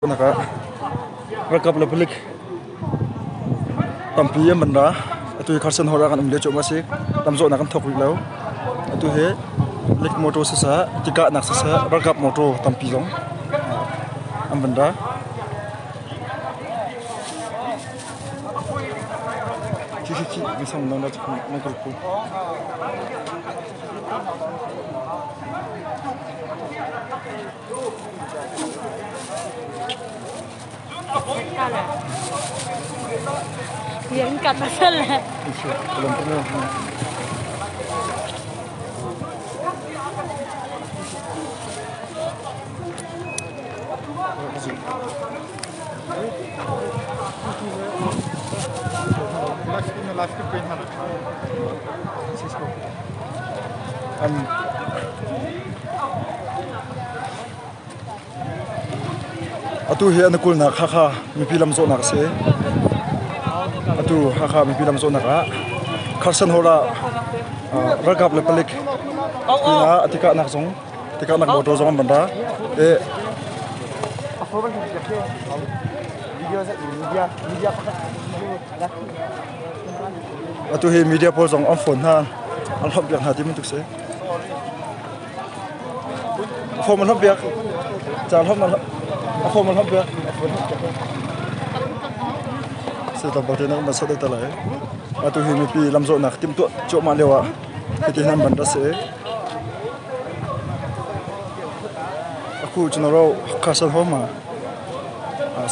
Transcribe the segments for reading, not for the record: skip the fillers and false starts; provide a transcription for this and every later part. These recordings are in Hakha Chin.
Nak ah ralkap le palik tampi an van ra. Atu hi Kharsan Hall ah kan um lio cuahmah a si. Lamzawhnak an thawk rih lo. Atu hi palik motor siseh, tikahnak siseh, ralkap motor tampi zong an van ra. Khi khi khi misang nang na kal pu. Atu hi an i kulhnak Hakha mipi lamzawhnak a si. Atu Hakha mipi lamzawhnak ah Kharsan Hall ah ralkap le palik pinah a tikahnak zong tikahnak motor zong an van ra. Atu hi media pawl zong an phone hna an hlawmh piak hna ti bantuk si. A phone an hlawmh piak. Ca hlawmh a phone an hlawmh piak. Si tlawmpal te na sot ta lai. Atu hi mipi lamzawhnak timhtuah cuahmah lio ah hiti hin an van ra si. Aku cunaro khasal ho ma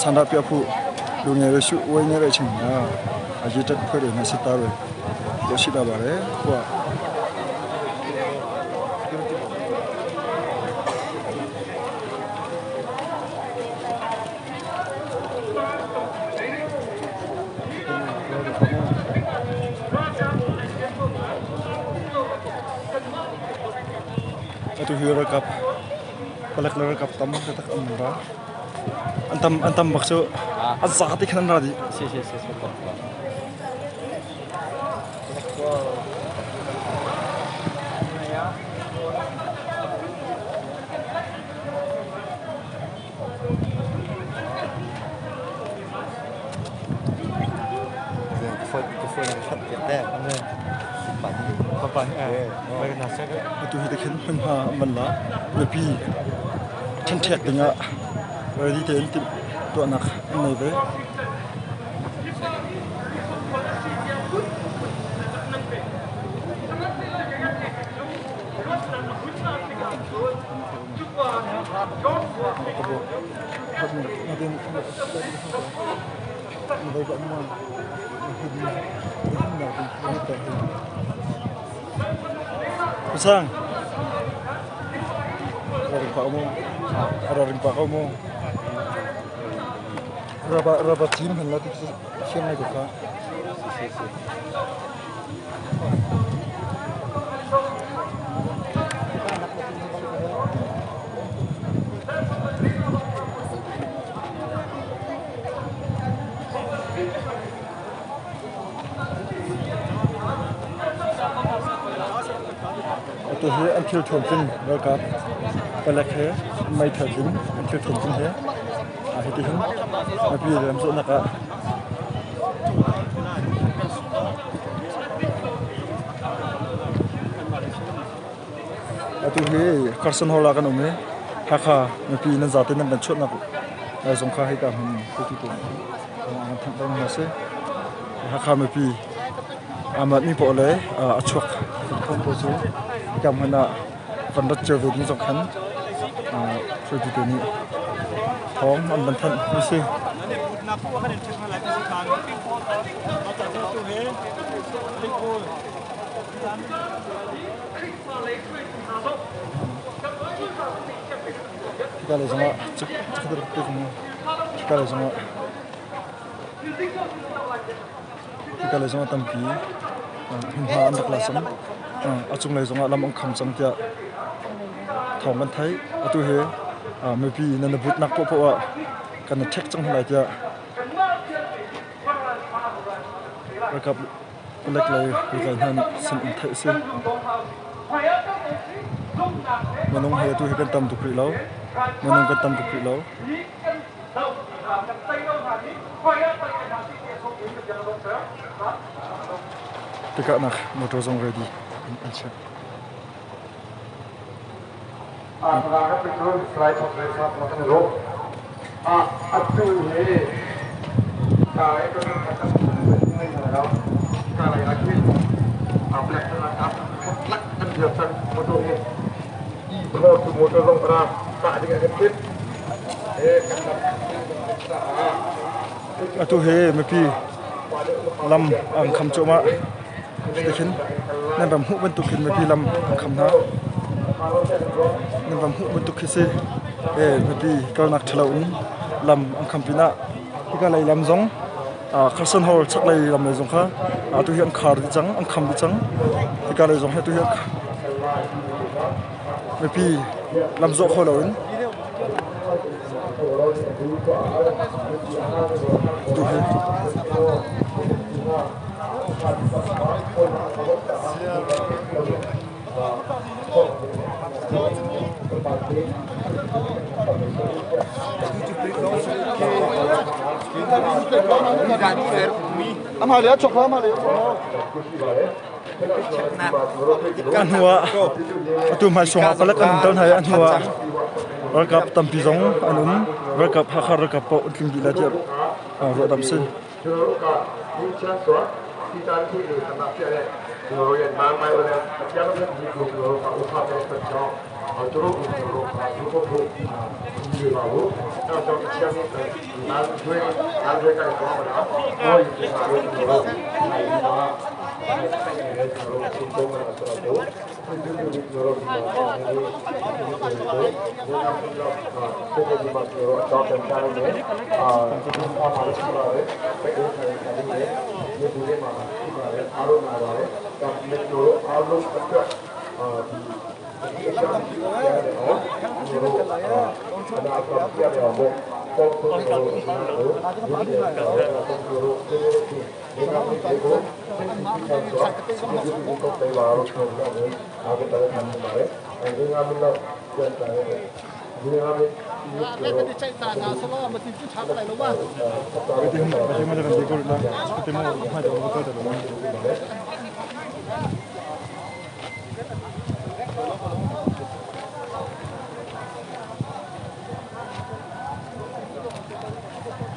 sandah pi aphu lu nge re shu wai nge re ching na aji tat phoi re na sita re lo shi da ba re kwa Atu hi ralkap palek le ralkap tam taktak an ra. An tam an tam bak cu an za ti khan an ra dih. Si si si si. Atu hi te khin hmunhma an van la. Mipi ṭhenṭhek dingah ready tein timh tuahnak an nei ve. Sang. Raring pa mo. Raring pa ko mo. Raba raba team han la ti siang ngai ko ka. Atu hi an thil thuam tling ralkap palek he meithal tling an thil thuam tling he hiti hin mipi lamzawhnak ah Atu hi Carson Hall ah kan um i Hakha mipi nan zate nan kan chuahnak zong kha hika hmun tu tu an thanh dong hna si. Hakha mipi amat mi pawl le a chuak phun pawl cu hika hmun ah van rat cio ve ding zong khan hruaitu te nih thawng an van thanh mi si. Hika lei zongah hika lei zongah hika lei zongah tampi hmunhma an rak la cang. A cunglei zongah lam an kham cang tiah thawng kan theih. Atu hi mipi nan i butnak paohpaoh ah kan i ṭhek cang hna lai tiah ralkap Palek lei lutlai hna nih sin in theih a si. Minung hi atu hi kan tam tuk rih lo. Minung kan tam tuk rih lo. Tikahnak motor zong ready an chiah. Atu hi mipi lam an kham cuahmah. Tikhin nan ram hmuh bantuk hin mipi lam an kham hna. Nan ram hmuh bantuk khi si. Mipi kalnak ṭhalo in lam an kham pinah hika lei lam zong Carson Hall chaklei lam lei zong kha atu hi an khar dih cang, an kham dih cang. Hika lei zong hi atu hi mipi lam zawh kho loin atu hi Ka hnu ah atu hmaisung ah palek an um tel hna i a hnu ah ralkap tampi zong an um. Ralkap Hakha ralkap paoh an tling dih lai tiah ruahdamh a si.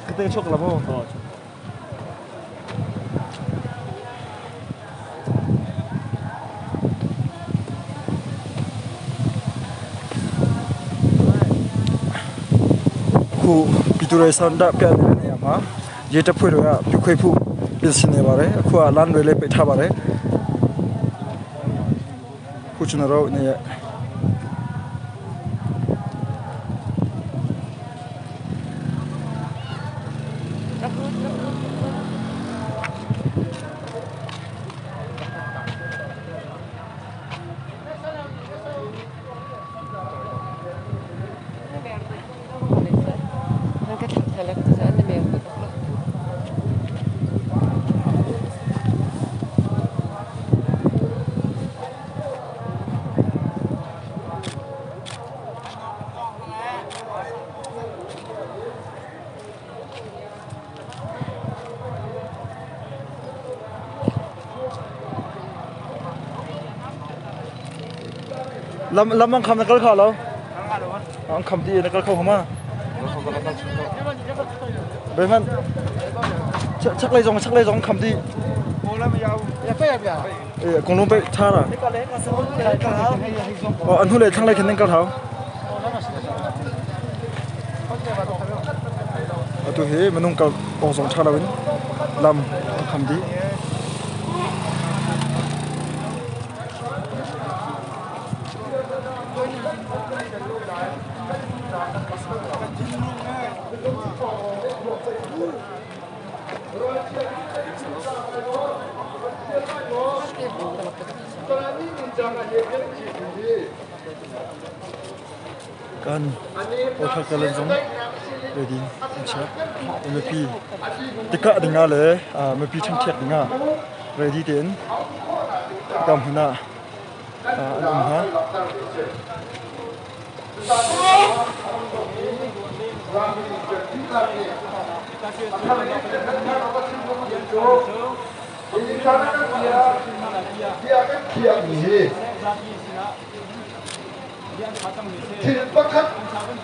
Kate chok la mo. ခုပြည်သူတွေဆန္ဒပြနေတဲ့နေရာမှာရေတပ်ဖွဲ့တွေကပြခွေဖို့ပြင်ဆင်နေပါတယ်အခုကလမ်းတွေလည်းပိတ်ထားပါတယ်ခုကျွန်တော်တို့နေ Lam lam an kham na kal kho lo. An kham ti na kal kho ma. Be man. Chak lei zong chak lei zong kham ti. Eh kong lung pe tha ra. Oh an hu le thlang lei khan nan kal hau. Atu hi minung kal awk zong ṭha loin lam an kham dih. Kan Othakalan zong ready an chiah. Mipi tikah dingah le mipi ṭhangṭhiak dingah ready tein hika hmun ah an um hna. Thil pakhat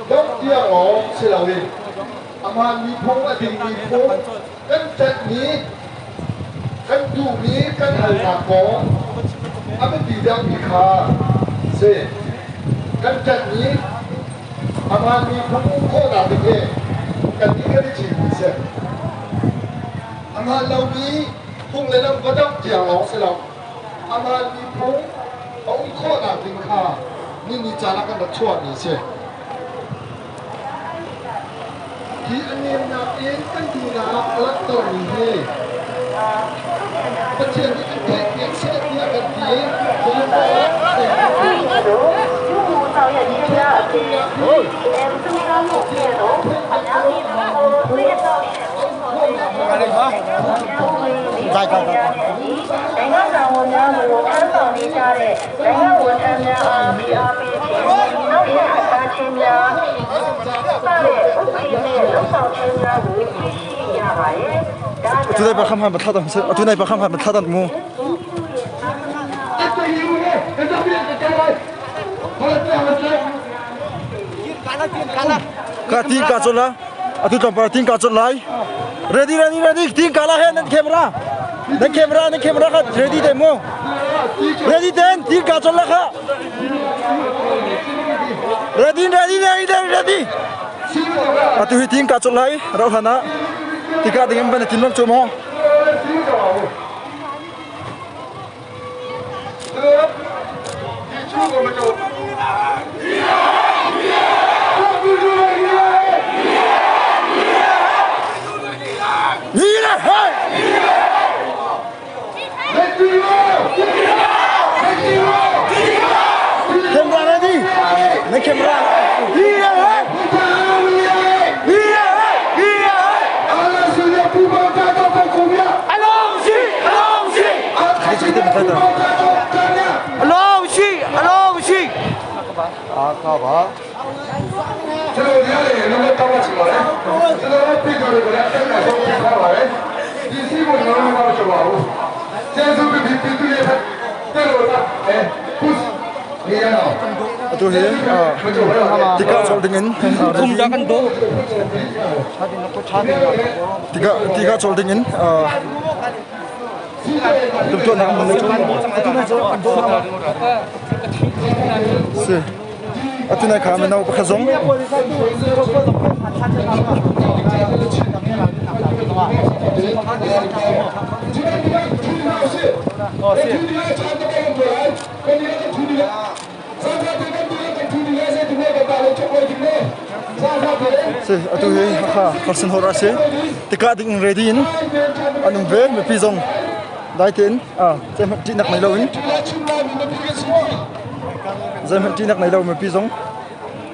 dongh tiang lawng si loin amah miphung a dingmi phung kan ṭanhmi, kan duhmi kan halnak kong a biapi deuhmi kha si. Kan ṭanhmi amah miphung um khawhnak ding hi kannih kan i thimmi si. A hmaan lomi phung le lam va doh tiang lawng si lo. Amah miphung a um khawhnak ding kha nini caan ah kan rak chuahmi a si. Hi a nemnak in kan duhnak a langhtermi hi Pathian nih kan theihpiak seh tiah kan ti. Atu nai pa kham han thla dam atu nai pa kham han thla dam mu. Ka tin ka chon la. Atu tlawmpal tin ka chon lai. Ready ready ready tin ka la he nan camera. Nan camera nan camera kha ready te mu. Ready ten tin ka chon la kha. Ready ready ready ready. Atu hi tin ka chon lai rau hlan ah tika ding in ban tin lam chu mo. Camera ready? Na camera. Atu hi tika chol ding in tika tika chol ding in tumtuahnak an Si. Atu nai kha mino pakhat zong Si atu hi Hakha Carson Hall a si. Tika ding in ready in an um ve mipi zong dai tein zeihmanh ṭihnak nei loin zeihmanh ṭihnak nei lo mipi zong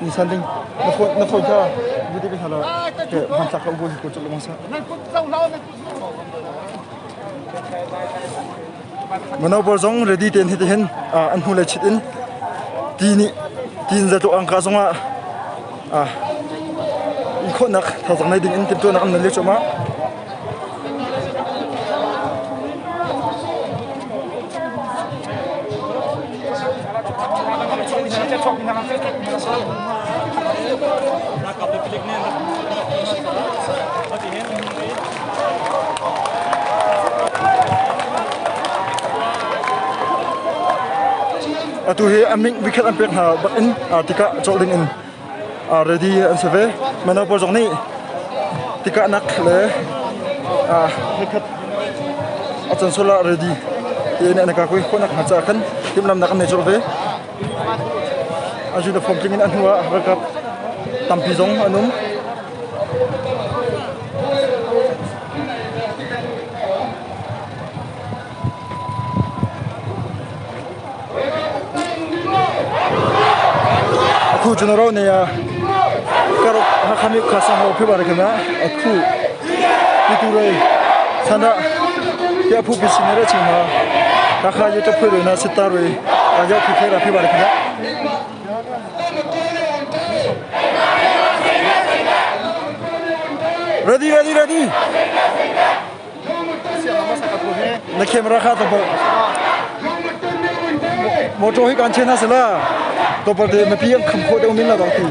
nisan ding na phone na phone kha video ke hala ke hmanthlak kha ubo hi ko chulung sa Mano pawl zong ready tein hitihin an hnulei chit in ti nih ti in zeitluk angka zongah in khawhnak thazaang nei ding in timhtuahnak an nei lio cuahmah. Atu hi a ming vikhat an pek hna bak in tikah cawlh ding in ready an si ve. Mino pawl zong nih tikah nak le hekhat a can sual ah ready tiin an ka kui khawhnak hna caah khan timhlamnak an nei colh ve. A uniform tling in a hnu ah ralkap tampi zong an um. Akhu chunaro ne ya karok hakhami khasa ho phi bar khana akhu pitu rei sana ya phu pi sinere chima hakha ye ta phu na sita rei ka phi khera phi bar khana. Ready, ready, ready. Na camera kha to motor hi kan chen ha sala to par de mapi am kham kho deuh min la dong ti.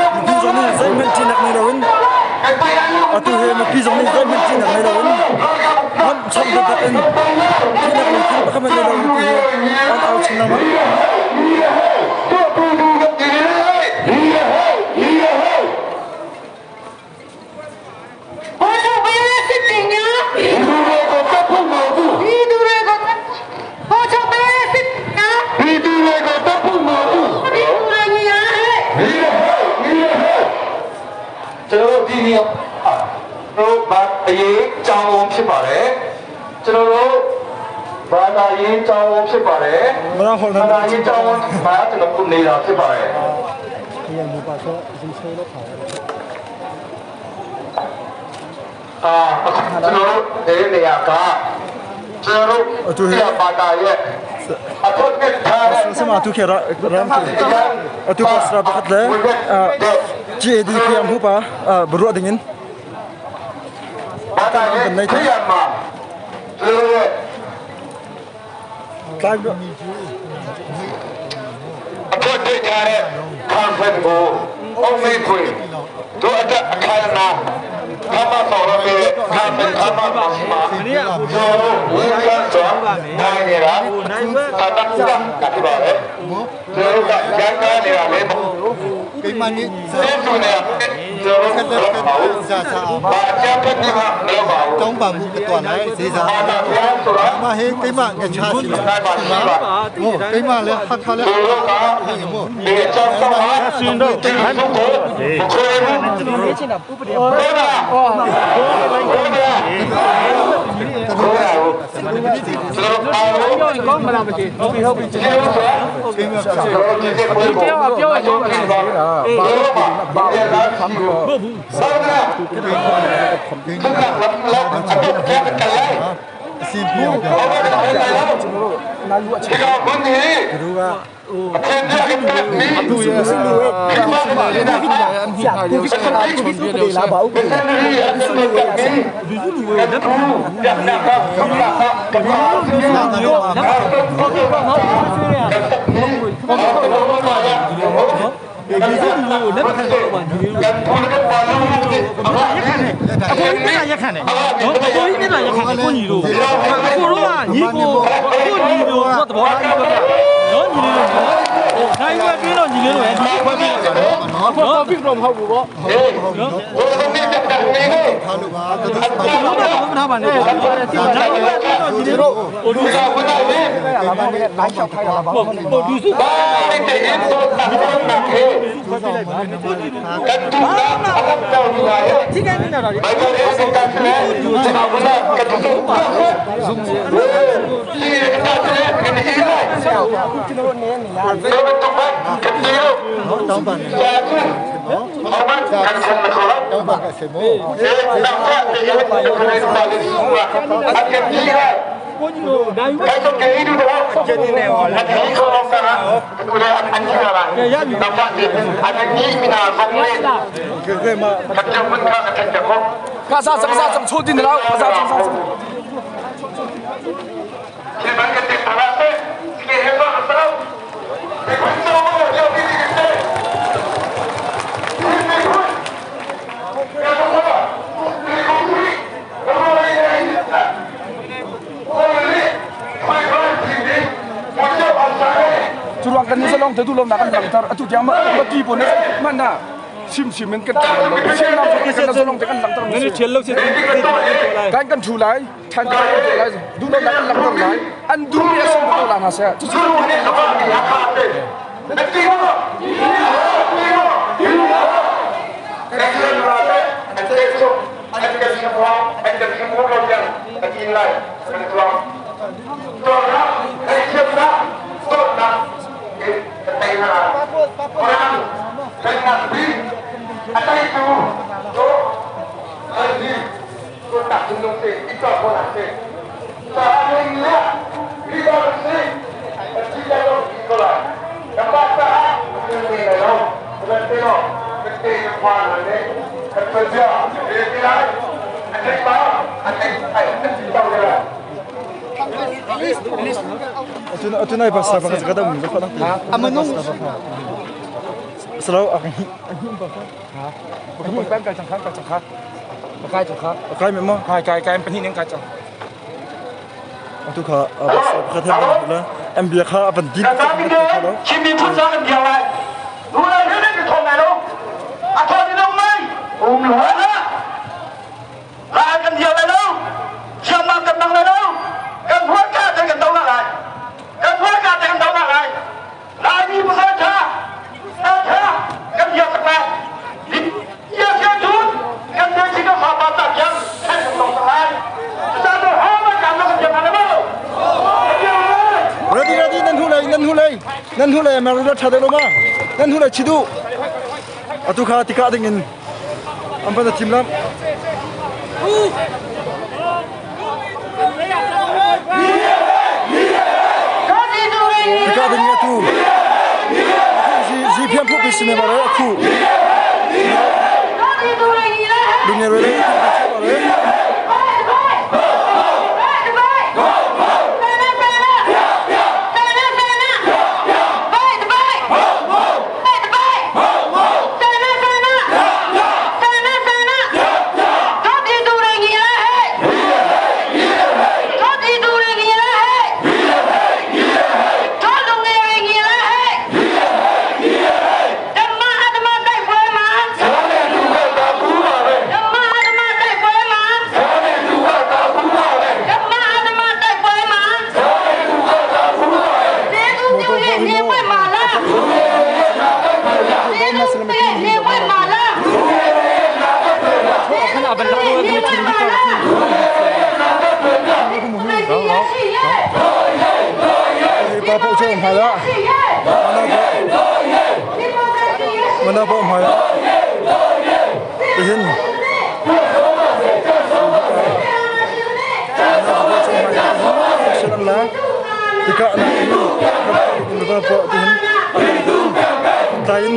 Mipi zong nih zeihmanh ṭihnak ngei loin atu hi mipi zong nih zeihmanh ṭihnak ngei loin ngamhcham taktak in ṭihnak lungthin pakhat hmanh ngei lo mipi hi an au chin lengmang. ကျွန်တော်တို့ဒီနေ့တို့ဘာအရေးကြောင်းဝန်ဖြစ်ပါတယ်ကျွန်တော်တို့ဘာသာရေးကြောင်းဝန်ဖြစ်ပါတယ်ဘာသာရေးကြောင်းဝန်မှာကျွန်တော်နေတာဖြစ်ပါတယ်အာကျွန်တော်တို့ဒီနေရာကကျွန်တော်တို့ဒီဘာသာရဲ့အထွတ်မြတ်ထားတဲ့ Sama tu khe ram atu pasra pakhat le GAD PM hu pa barua ding in ဘာသာရေးခရမှာကျွန်တော်ရဲ့ tlai အထွတ်တွေ့ထားတဲ့ conference ကိုအောင်မေးခွေတို့အတက်အခမ်းအနားခမဆောင်ရတဲ့ conference ခမပါရှိမှာကျွန်တော်တို့ဝန်ခံစွာနိုင်နေတာတာတတ်တာကဖြစ်ပါတယ်ကျွန်တော်တို့ကရန်ကားနေတာလည်းမဟုတ် ကိမနိ ဘူးသူနေကျွန်တော်တို့မဟုတ်ဘူး ဇာစာ ဘာကြဖက်ဒီမှာမလုပ်ပါဘူး တောင်းပန်မှုကတော်လိုက်ဇေဇာ ဘာသာပြန်ဆိုတာ မဟေကိမငချာစီ နိုင်ပါရှိပါ ဟိုကိမလည်းဟာခါလည်း သူတို့က ဟို ဒီကြောက်တော့ဟာရှင်တို့ဒီလိုကိုမခွေဘူးဟုတ်လားဟုတ်လားဟုတ်လားကျွန်တော်အားလုံး ကောင်းမလားမသိဟုတ်ပြီဟုတ်ပြီ ကျေးဇူးဆို ကိမ ကျွန်တော်ဒီနေ့ပွဲကိုပြောပြောပြောပါဘာဘာလာဘူးဘူးဆောင်းလားခဏလောက်လောက်အတော့ကဲကလေး အစီပြေအောင် ဘာလို့လဲ ကျွန်တော်တို့နာယူအ ဒီ ချိန် ကဘုန်းကြီး တို့က အဖေပြကမီး သူရဲ့လူရဲ့လာပါဦး အကိုကြီးမျက်နှာရက်ခံတယ်နော်အကိုကြီးမျက်နှာရက်ခံတယ်ကိုညီတို့ကိုတို့ကညီကိုကိုညီတို့တော့သဘောထားကြီးပြောပြနော်ညီလေးတို့ဟိုနိုင်ဝဲပြင်းတော့ညီလေးတို့ရဲ့ဒီခွဲပြင်းတော့နော်နော်ပြတော့မဟုတ်ဘူးပေါ့နော် ထားလို့ပါတော်တော် ဘာမှမထားပါနဲ့နိုင်ဝဲပြင်းတော့ညီလေးတို့ဟိုလူ လာပါနဲ့လိုင်းချောက်ခိုင်းလာပါ ဟိုလူစုထိခိုက်နေတာတွေ တောင်းပန်နေတောင်းပန်ကဆေမော ကိုညီတို့နိုင်ဝဲ ကဲမ ကစားစကစားစချိုးတင်တယ်လားကစားစကစား Thank you. te duh lonak kan langhter. Atu tiang ma ti pawl nih hmanh ah simsim in kan lo. Siannak kan zalong te kan langhter mi si. Kan kan thu lai, than kan lai, duh lonak kan langhter lai. An duh mi a si ko la hna seh. Cucu Atu nai basa baka kada mu ka nak. Amanung. Salo ak hi. Kai chang kha kai chang kha. Kai chang kha. Kai me ma. Kai kai kai pahnih ning kai chang. Atu kha basa baka them la. Am bia kha apan din. Chin mi phun sang an biang lai. Nu lai he ne thong lai lo. A thong ni dong mai. Um lo la. La kan diau lai lo. Siam ma kan bang lai lo. Kan huat ka te kan do la lai. Kan huat ka te kan do la lai. Lai mi pasal tha. Tha kan diau tak lai. Ia sia chun kan ne si ka fa pa ta kyang kan dong tak lai. Sa do ha ma kan lo kan diau na lo. Ready ready nan hu lai nan hu lai nan hu lai ma ru tha de lo ma nan hu lai chidu atu kha tika ding in an pan thim lam tika ding atu zi phiam phu pi sine ma re akhu lunge re re Pa po cho hma la. Mana po hma la. Tihin. La. Tika na. Pa po tihin. Tayin.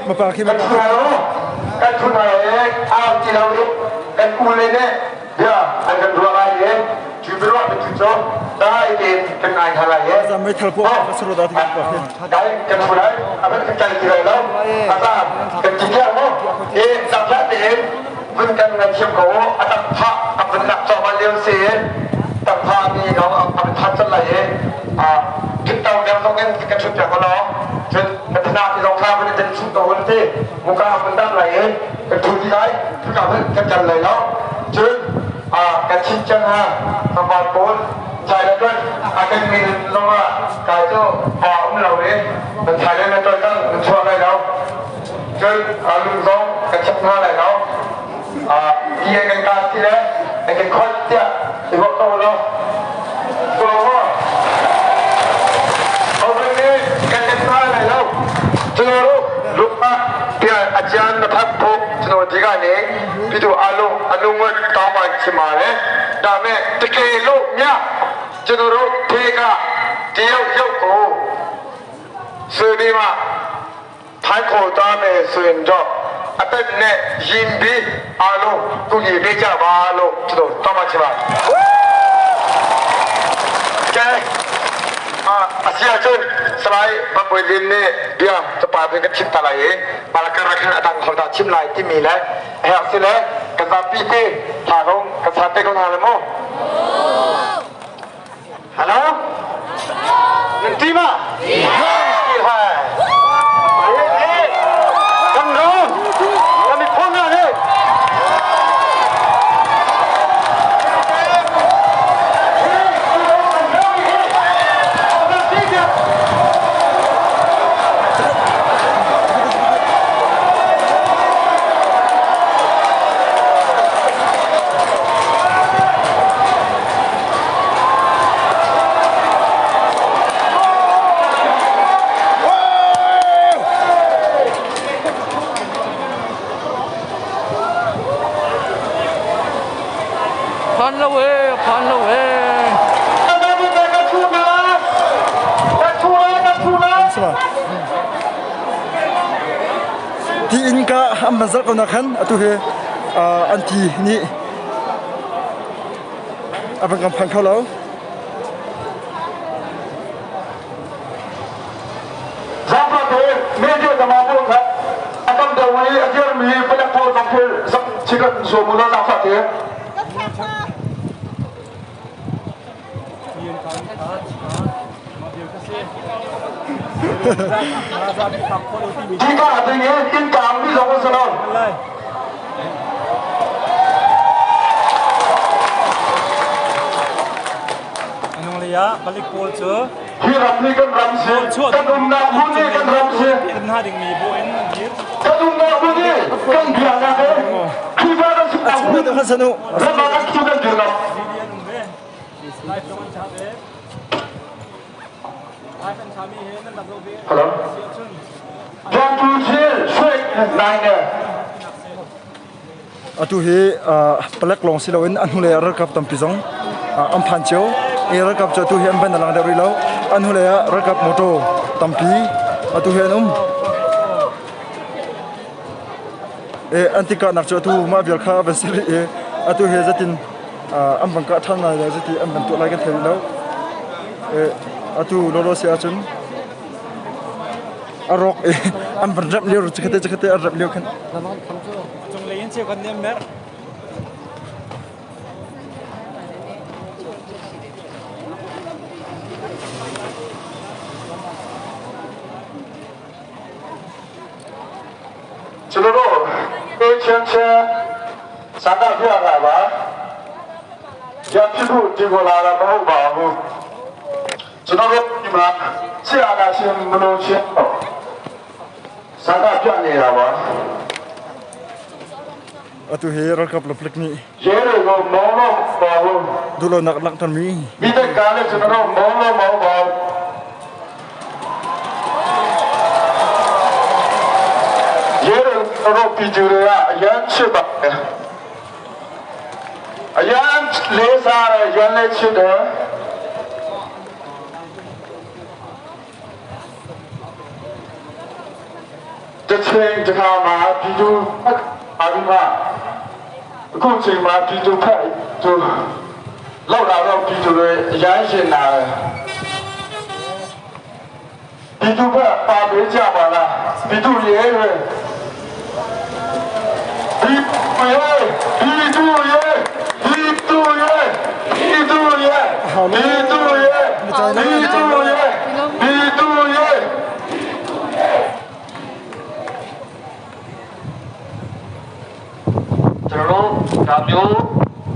Ma pa khi ma Kan thu na e au ti lo kan u le ne bia an kan ruah lai e cu biaruah mi tu cu dai tein kan ngai hna lai e Zam mei thal po ka suru da ti pa khi. Dai kan thu lai aban kan kai ti lai lo ata kan ti dia mo e zakla tein vun kan ngan thiam ko atak pha avun nak chaw ma leo se tak pha mi no avun tha chan lai e a thit tau dang zong in kan thut piak ko lo cun na ti zong kha vun den chu ko hun te muka vun dam lai e kan thu ti lai thu ka vun kan kal lai lo cun a kan chin chang ha kamar pawl chai la tuan a kan min zong ah kai cu pa um lo e kan chai le tuan kang kan chuak lai lo cun lung zong kan chap hna lai lo a ti kan ka ti le kan khot tiah i bok ko lo ko lo kan kan hna lai lo cun ru luk ah. ကနေပြည်သူအလုံးအလုံးဝတောင်းပန်ချင်ပါတယ်ဒါမဲ့တကယ်လို့မြကျွန်တော်တို့ထေကတယောက်ယောက်ကိုဆွေးပြီးမှထိုင်ခေါ်သားမယ်ဆိုရင်တော့အသက်နဲ့ရင်ပြီးအလုံးကုညီပေးကြပါလို့ကျွန်တော်တောင်းပန်ချင်ပါတယ်ကဲ အာအစီအချင်းစလိုက်ဘပွေလင်းနေဗျာတပါပင်ကချစ်တလိုက်ပါလကရခန်အတန်ခေါ်တာချိမလိုက်တိမီလဲအဲအစီလဲကစားပီတေဟာကောင်ကစားတေကောင်ဟာလမောဟယ်လိုနင်တီမာတီဟာဟာအေးကံရောကမိဖုန်းလာလေ ဖန်လို့ဝေးဖန်လို့ဝေး စပါti in ka an ban zal ko na khan atu he an ti ni aban kan phan kho lo ဇာတ်တဲ့မေဂျာတမဖို့ကအတမ်တော်ဝီအကျမီပလက်ပေါ်တော့ဖေဇက်ချီကဇိုမူလာဇာဖတဲ့ ဒီကအတင်ရဲ့တင်ကံပြီးတော့စနော် Anung le ya balik pawl cu ဒီရမ်နီကန်ရမ်စီကဒုံနာဘူနီကန်ရမ်စီ kan hna ding mi bu in an dir ကဒုံနာဘူနီကန်ဒီယာနာတဲ့ခိဘာရစတာ Atu khan sanu ရမကချူကန်ဒီနာ CDN um ve live zong an cha ve live an cha mi he nan rak zo ve ဟယ်လို si ahcun ဂျန်တူချီဆွေနိုင်နေ atu hi palak long si loin an hule ralkap tampi zong an phan cio e ralkap cu atu hi an ban alang deuh rih lo an hule ah ralkap motor tampi atu hi an um e an tikah nak cu atu mah vial kha van si rih i atu hi zatin an van kah ṭhan lai le zati an van tuah lai kan thei rih lo e atu lolo si ahcun a rawk i an van remh lio chikhate chikhate an remh lio khan cunglei in cheukhat nih an merh. ကျွန်တော်တို့အေးချမ်းချမ်းစန္ဒပြတာပါရဖြစ်ဖို့ဒီကိုလာတာမဟုတ်ပါဘူးကျွန်တော်တို့ဒီမှာဆရာကရှင်မလို့ချင်းတော့စန္ဒပြနေတာပါ Atu hi ralkap le palik nih ရဲတွေကိုမောင်းတော့ပါဘူး duhlonak langhtermi မိတဲ့ကားလည်းကျွန်တော်တို့မောင်းတော့မဟုတ်ပါဘူးရဲတွေတို့ပြည်သူတွေကအရန်ချစ်ပါတယ်အရန်လေးစားတယ်ရန်လေးချစ်တယ်တစ်ချိန်တစ်ခါမှာပြည်သူအာဒီမှာအခုချိန်မှာပြည်သူဖက်သူလောက်လာတော့ပြည်သူတွေအရန်ရှင်လာတယ်ပြည်သူဖက်ပါပေးကြပါလားပြည်သူရဲတွေပြည်သူရဲပြည်သူရဲပြည်သူရဲပြည်သူရဲပြည်သူရဲပြည်သူရဲပြည်သူရဲ ကျွန်တော်တို့ဒါမျိုး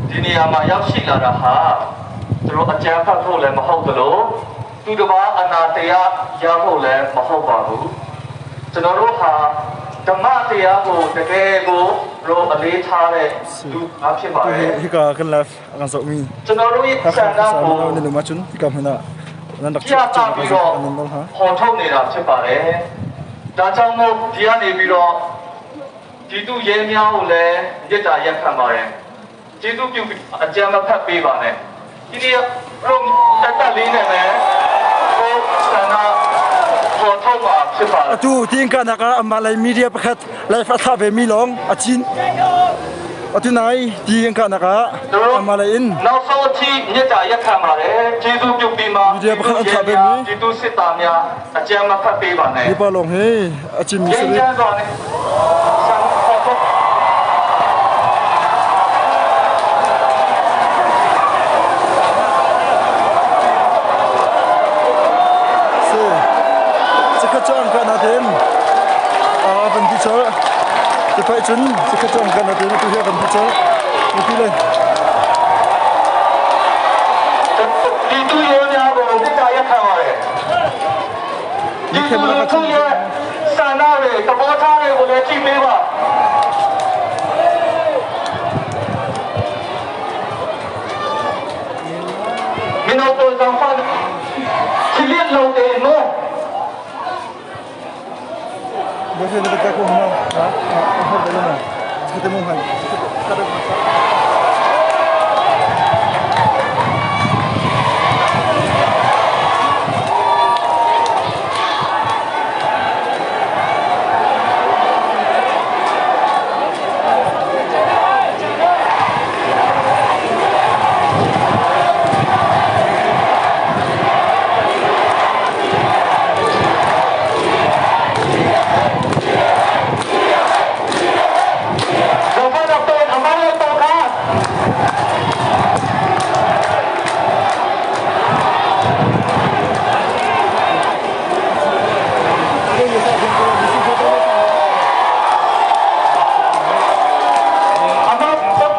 ဒီနေရာမှာရောက်ရှိလာတာဟာကျွန်တော်အကြမ်းဖက်ဖို့လည်းမဟုတ်သလိုသူတစ်ပါးအနာတရားရဖို့လည်းမဟုတ်ပါဘူးကျွန်တော်တို့ဟာဓမ္မတရားကိုတကယ်ကိုရောအလေးထားတဲ့လူအားဖြစ်ပါ Atu တယ် hi hika kan live a kan zohmi ကျွန်တော်တို့ရဲ့ဆန္ Hakha ဒကို khuasa mino nan um ahcun hika hmun ah nan rak ပြ chuah သပြီးတော့ nan nawl hna. ခေါ်ထုတ်နေတာဖြစ်ပါတယ်။ဒါကြောင့်မို့ဒီကနေပြီးတော့ ပြည်သူရဲများကိုလည်းမြစ်တာရက်ခံပါတယ်ကျေးဇူးပြုအကြမ်းမဖက်ပေးပါနဲ့ဒီနေ့ရုံတက်တက်လေးနဲ့ပဲကိုဆန္ဒပေါ်ထုတ်မှာဖြစ်ပါတယ် Atu tiin kahnak ah amah lei media pakhat live a thlah vemi lawng a cin. Atu nai tiin kahnak ah amah lei in နောက်ဆုံးအထိမြစ်တာရက်ခံပါတယ်ကျေးဇူးပြုပြီးမှ media pakhat an thlah vemi ပြည်သူစစ်သားများအကြမ်းမဖက်ပေးပါနဲ့ hi pa lawng hi a cimmi ငြိ si မ်းချမ်းစွာနဲ့ဆန္ဒပေါ်ထုတ် Si. Cikhat cu an kahnak tein a van ti colh. Tipaih cun cikhat cu an kahnak tein atu hi a van ti colh. Mipi le ပြည်သူရဲများကိုမြစ်တာရက်ခံပါတယ်ပြည်သူလူထုရဲ့ဆန္ဒတွေသဘောထားတွေကိုလည်းကြည့်ပေးပါ မင်းတို့ဆောင်ဖန်ချီလျက်လုံးတယ်နော် Bose na ka ko huma. Ha? Ha dalo na. Kita mo hai. ဆောင်ဖန်တော့အမားလို့တော့ခါ အမတော့တော့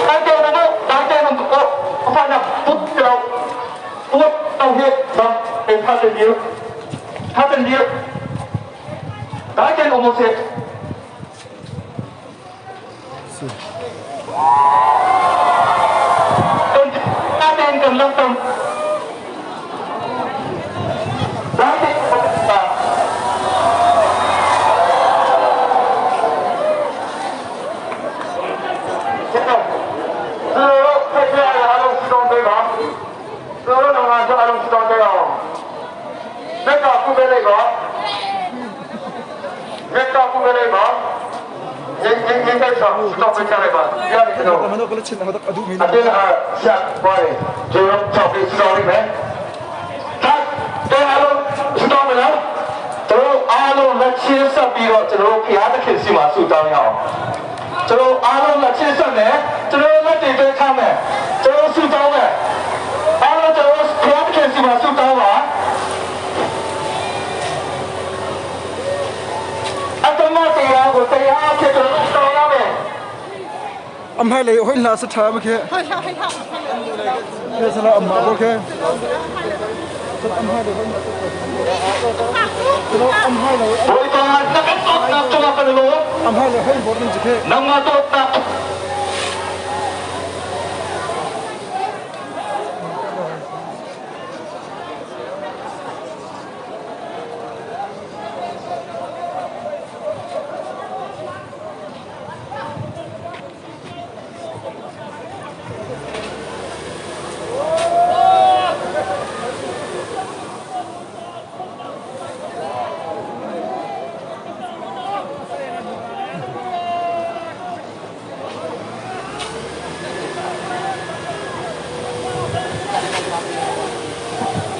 အဲ့တဲ့တော့တိုင်းတဲ့တော့ဖာနာပုတ်တော့ပုတ်တော့ဟဲ့တော့အဲ့ဖာတဲ့ဒီဖာတဲ့ဒီတိုင်းတဲ့အမေစေ Si. တော့တိုင်းတဲ့ကတော့တော့တိုင်းတဲ့ တို့ဖက်ပြရအားလုံးစတောင်းပေးပါတို့တို့နိုင်ငံအားလုံးစတောင်းပေးအောင်လက်ကကုပေးလိုက်ပါလက်ကကုပေးလိုက်ပါငင်းငင်းငင်းတိုက်ဆောင်စတောင်းပေးကြလိုက်ပါရတယ်ကျွန်တော် Tama na ko chin ako adu mi အတင်းအားဆက်ပါရကျွန်တော်ချောက်ပြီးစတောင်းလိုက်မယ် ဒါတဲ့အားလုံးစတောင်းမလားတို့အားလုံးလက်ချင်းဆက်ပြီးတော့ကျွန်တော်တို့ဖျားသခင်စီမှာဆုတောင်းရအောင်ကျွန်တော်အားလုံးလက်ချင်းဆက်မယ်ကျွန်တော်လက်တွေတွေ့ထားမယ်ကျွန်တော်ဆုတောင်းမယ်အားလုံးကျွန်တော်ဖျားသခင်စီမှာဆုတောင်းပါအတ္တမတရားကိုတရားဖြစ်ကျွန်တော်တောင်းရမယ် Am hai lei hoi la sa tha ma khe. Khe sala am ma ko khe. Am hai lei hoi la sa tha. Am hai lei ဘိုးတော်ကကတော့တော့ကလို့ am hai lei hoi bor ning khe. နမတော့တာ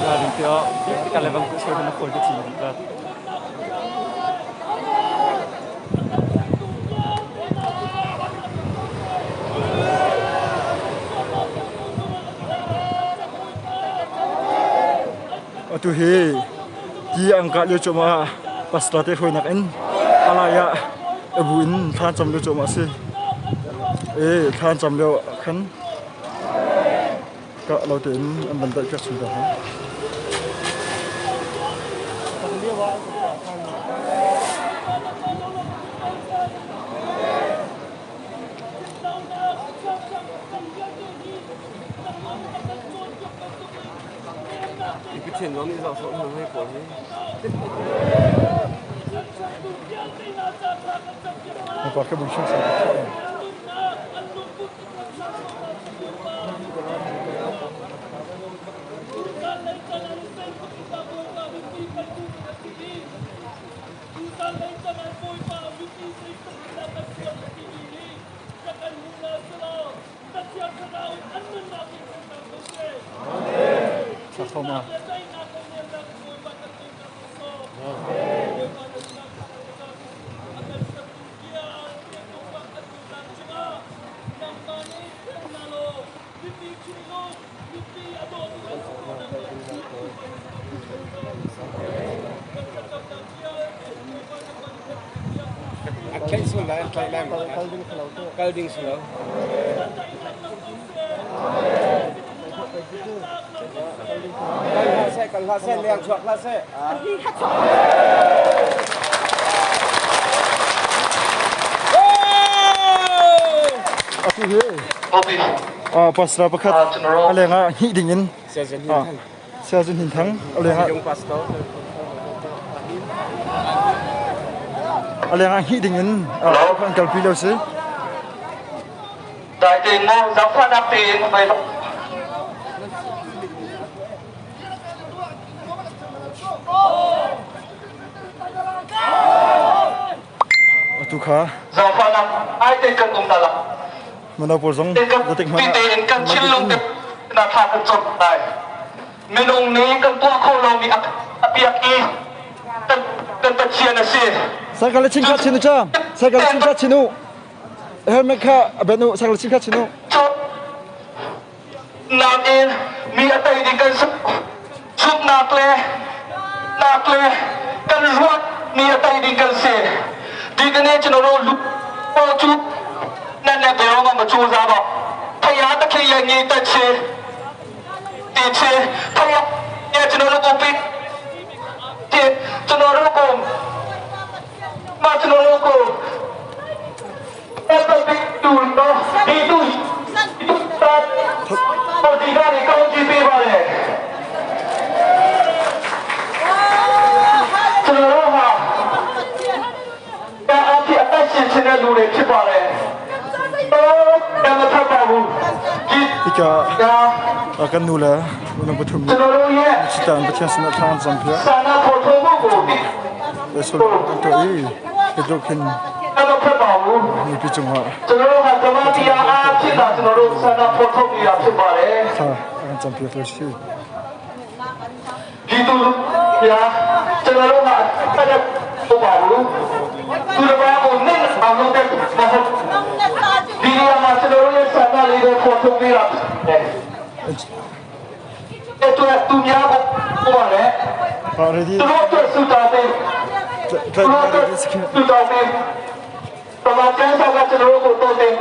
လာတယ်ပြောဒီကလည်းဘယ်ကိုဆိုတော့ခေါ်ကြည့်လာ Atu hi ti ang ka lio choma pastor te hoi nak in alaya abu in than cham lio choma si. E than cham lio khan ka lo te in an ban dai ka chu da ha. 你不听着你咋说？你没过去。Pa ka bung sa. Thoma. Kal ding si lo. Kal hlah seh, kal hlah seh, leng chuak hlah seh. Atu hi pastor pakhat a leng ah hnih ding in Siazun Hin Thang a leng ah a leng ah hnih ding in an kalpi lo si. Dai tein maw zaangfahnak tein vai Atu kha zaangfahnak ai te kan um ta la. Mano pawl zong zatik hmanh ah tein kan thinlung te na tha kan cawm lai. Minung nih kan tuah kho lomi a piak i kan Pathian a si. Sakal chin kha chinu cha. Sakal chin kha chinu. Helmet kha benu sakal chin kha chinu. Nakin mi a tei ding kan zumhnak le nak le kan ruat mi a tei ding kan si. Ti ka ne chin ro lu po chu nan le bero ma ma chu za ba. Thaya ta khi ye ngi ta chi ti chi thaya ye chin ro ko pi ti chin ro ko ma chin ro ko ကျွန်တော်တို့ဟာတာအဖြစ်အသက်ရှင်ခြင်းတဲ့လူတွေဖြစ်ပါတယ်။တော့တမထပါဘူး။ဒီ Hika kan nu le unang pathum ကျွန်တော်တို့ရဲ့ sitan Pathian sinah thla an cam piak. စာနာဖို့ထုံးဖို့ကို Le sol kan tuah i hitluk hin တမထပါဘူး mipi cungah ။ကျွန်တော်တို့ဟာဓမ္မတရားအားဖြင့်သာကျွန်တော်တို့စာနာဖို့ထုံးနေတာဖြစ်ပါတယ်။ thla an cam piak le si. ပြည်သူလူများကျွန်တော်တို့ဟာအဲ့ဒါဟုတ်ပါဘူးသူတစ်ပါးကိုနင့်အောင်လုပ်တဲ့မဟုတ်ဒီနေရာမှာကျွန်တော်တို့ရဲ့ဆန္ဒလေးတွေပေါ်ထုတ်ပြီးတော့အဲ့တော့သူများကိုဟိုပါလေ Ha ready သူတို့အတွက်ဆူတောင်းပေး try သူတို့အတွက် ready sikit. ဆူတောင်းပေးတမန်ကျမ်းစာကကျွန်တော်တို့ကိုတုံးတယ်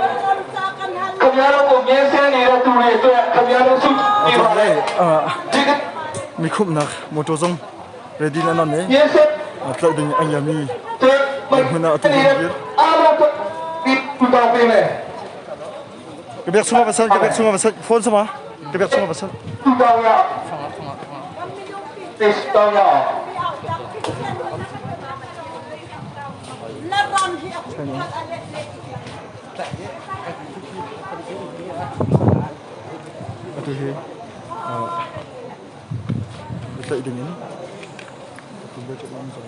ခင်ဗျားတို့ကိုမြင်ဆဲနေတဲ့သူတွေအတွက်ခင်ဗျားတို့ဆူပြီးပါလေ Ah ဒီက mikhum nak motor zong ready na nan ne. မြင်ဆဲ Tlaih ding an yami hmun ah atu ding bir. အားလုံးဒီတူတော်ပေးမယ် Ka biak chungah pasal, ka biak chungah pasal, phone sama. Ka biak chungah pasal. တူတော်ရတေတော်ရ Atu hi tlaih ding in atu bia cu lam zong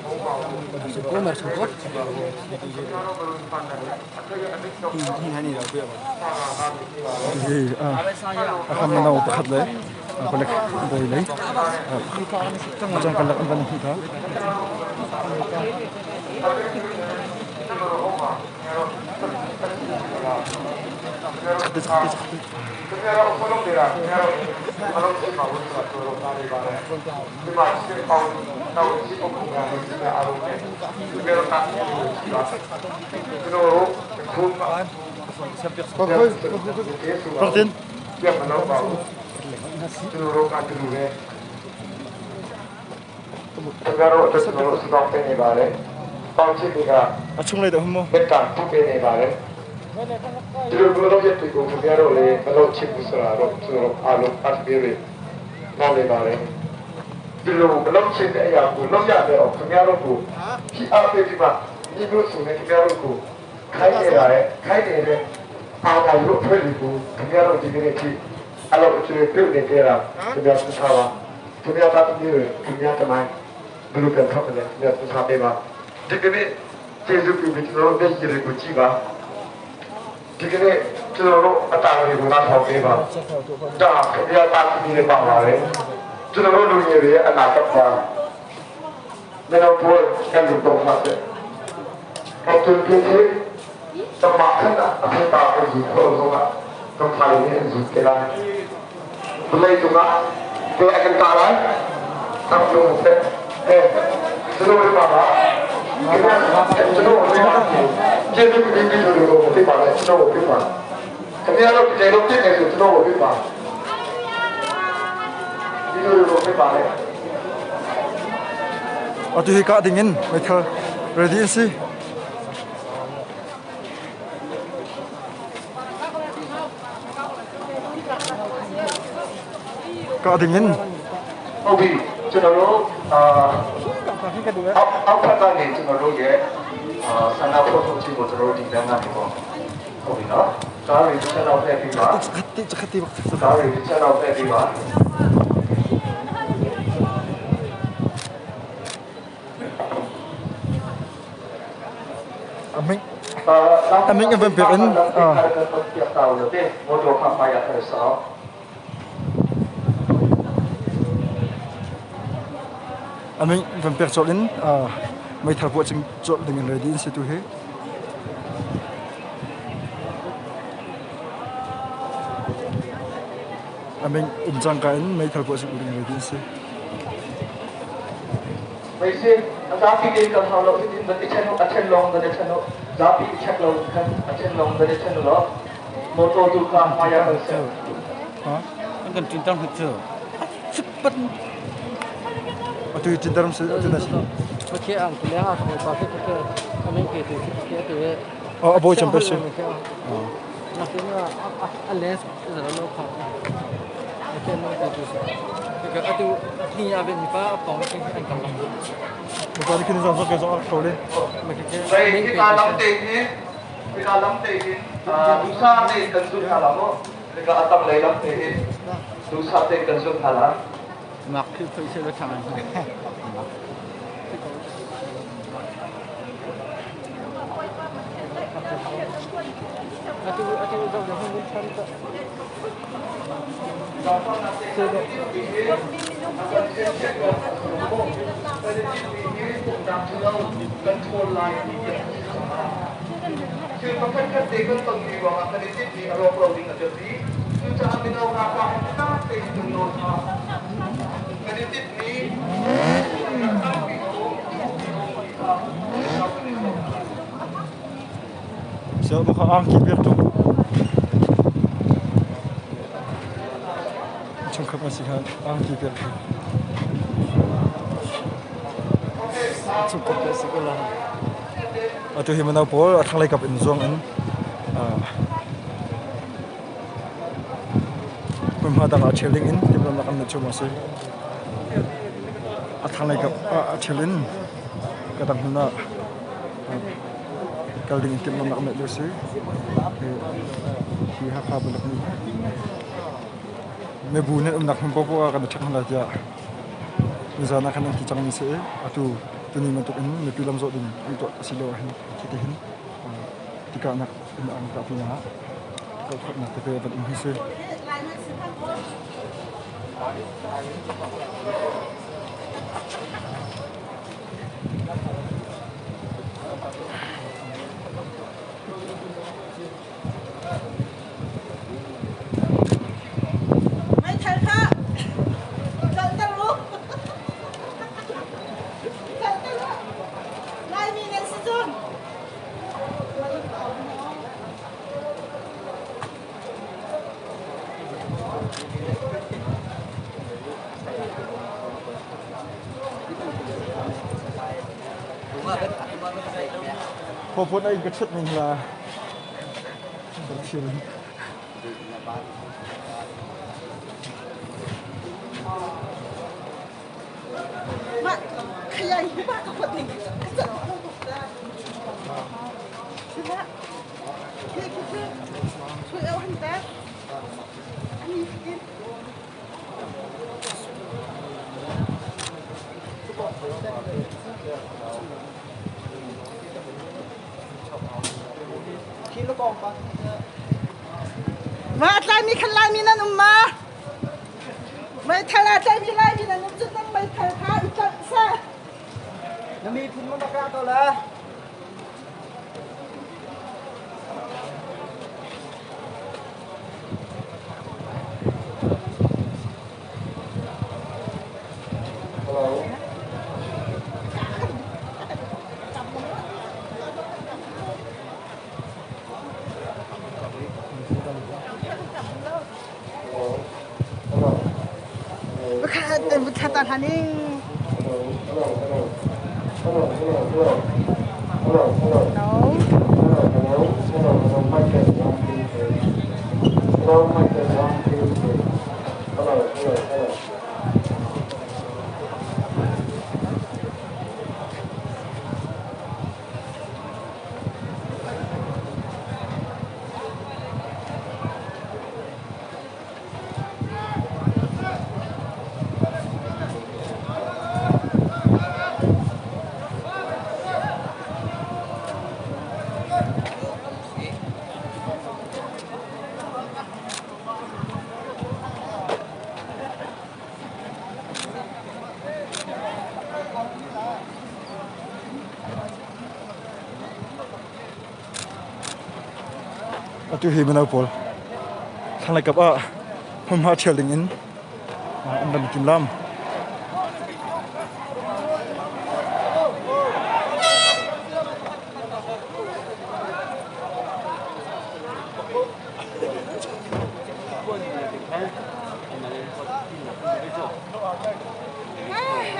Hi a kan mino pakhat le palek bawi lei cang kalak an van hmuh hna. Chakte chakte chakte. Martin. A chunglei dah hum mu. ခိုင်းနေတာလေခိုင်းနေတဲ့အာသာရုပ်ဖွဲ့ပြီးကိုခင်ဗျားတို့ဒီကနေ့ထိအဲ့လိုအခြေပြုတ်နေကြတာခင်ဗျားသိထားပါခင်ဗျားသားသမီးတွေခင်ဗျားတမိုင်းဘယ်လိုပြန်ထောက်တယ်ခင်ဗျားသိထားပေးပါဒီကနေ့ကျေးဇူးပြုပြီးကျွန်တော်တို့မျက်ရည်ကိုကြည့်ပါဒီကနေ့ကျွန်တော်တို့အတားတွေကိုနားထောင်ပေးပါဒါခင်ဗျားသားသမီးတွေပါပါလေကျွန်တော်တို့လူငယ်တွေရဲ့အနာဂတ်ပါမင်းတို့ပေါ်ကံတော့မှာတဲ့ အတူတူတမခဏအဖေပါကိုဒီခေါ်တော့တော့ဖိုင်နေဇုကေလာဘလေတူကတေအကန်တာလာသမ်လို့ဆက်အဲကျွန်တော်ပါပါကျွန်တော်ကျေးဇူးပြုပြီးလို့ပြပါလေကျွန်တော်ပြပါခင်ဗျားတို့တကယ်လို့ပြည့်နေဆိုကျွန်တော်ပြပါဒီလိုလိုပြပါလေ Atu hi ka ding in meithal ready in si. Ka ding in ဟုတ်ပြီကျွန်တော်တို့အာအောက်အောက်ဖက်ကနေကျွန်တော်တို့ရဲ့အာဆန္ဒဖော်ထုတ်ခြင်းကိုကျွန်တော်တို့ဒီလမ်းကနေပေါ့ဟုတ်ပြီနော်ကားတွေတစ်ချက်တော့ဖက်ပြီးပါ khati khati bak ကားတွေတစ်ချက်တော့ဖက်ပြီးပါ aming အာ Aming ang vampirin, ah. မော်တော်ခါမရခရဆော aming vampir chol in meithal puah ching chol ding in ready in si tu hi. Aming um cangka in meithal puah ching ding ready in si. မေစင်အသာပီကေကဟာလောဒီမတိချနုအချက်လုံးတဲ့ချနုဇာပီချက်လုံးခန်အချက်လုံးတဲ့ချနုလောမော်တော်ဒုခမာယာခဆော Ha? န်ကန်တင်တောင်းဟချစပတ် Atu hi chindaram si atu na si. โอเคอ่ะคุณแล้วอ่ะคุณปาเฟ่ก็ทำเป็นเกตุเกตุ Oh aboy champer si. นักเรียนอ่ะอันเลสจะเราขอโอเคน้องเกตุก็อะดูนี่อ่ะเป็นป้าปองเป็นอันกำลัง Muka ni kini zong zong zong khâu le. มันก็ မေဒီကာလမ်တေဟင်ဒီကာလမ်တေဟင်အာဒုစာတေကန်ဇုခါလာမောဒီကအတမ်လေလမ်တေဟင်ဒုစာတေကန်ဇုခါလာ มักคือเพื่อเชื่อทางอะดูอะดูเราจะให้มันชันก็ คือประเภทคันเตกันตนดีว่าคันที่ดีอารมณ์เราดิ่งอาจจะดีคือจะเอาไปเอาราคาตั้งเต็มจำนวนคันที่นี้ตั้งปีโอ So mukha ang ki bir tu. Chung khap ma si kha ang ki bir tu. Chung khap ma si ko la. Atu hi manau pawl a thlanglei kap in zuang in hmunhma dang ah ṭhial ding in timhlamhnak an neih cu maw a si. A thlanglei kap ah a ṭhial in ka dang hmun ah kal ding in timhlamhnak an neih lio a si. Hi Hakha palek nih mibu nan umnak hmun paohpaoh ah kan i ṭhek hna lai tiah nizaan ah khan an ti cangmi a si i atu Tuni bantuk in mipi lamzawh ding an tuah a si lio ahhin hiti hin tikahnak in an kah pinah kauhkhatnak tete van um hi si. Meithal kha tlolhter u. Tlolhter u. Laimi nan si cun. Phawphun ai ka ṭhut ning la. Mah khayai hi ba ka hot ning ka cat ko tuk ta. Sila. Khi khi khi. Chui au han ta. Ani fitin. Ma tlaimi khan Laimi nan um ma? Meithal aa tlaimi Laimi nan um cun nan meithal kha i tlanh seh. Na miphun mo na kah ko la. Atu hi mino pawl thlanglei kap ah hmunhma ṭhial ding in an van i timlam.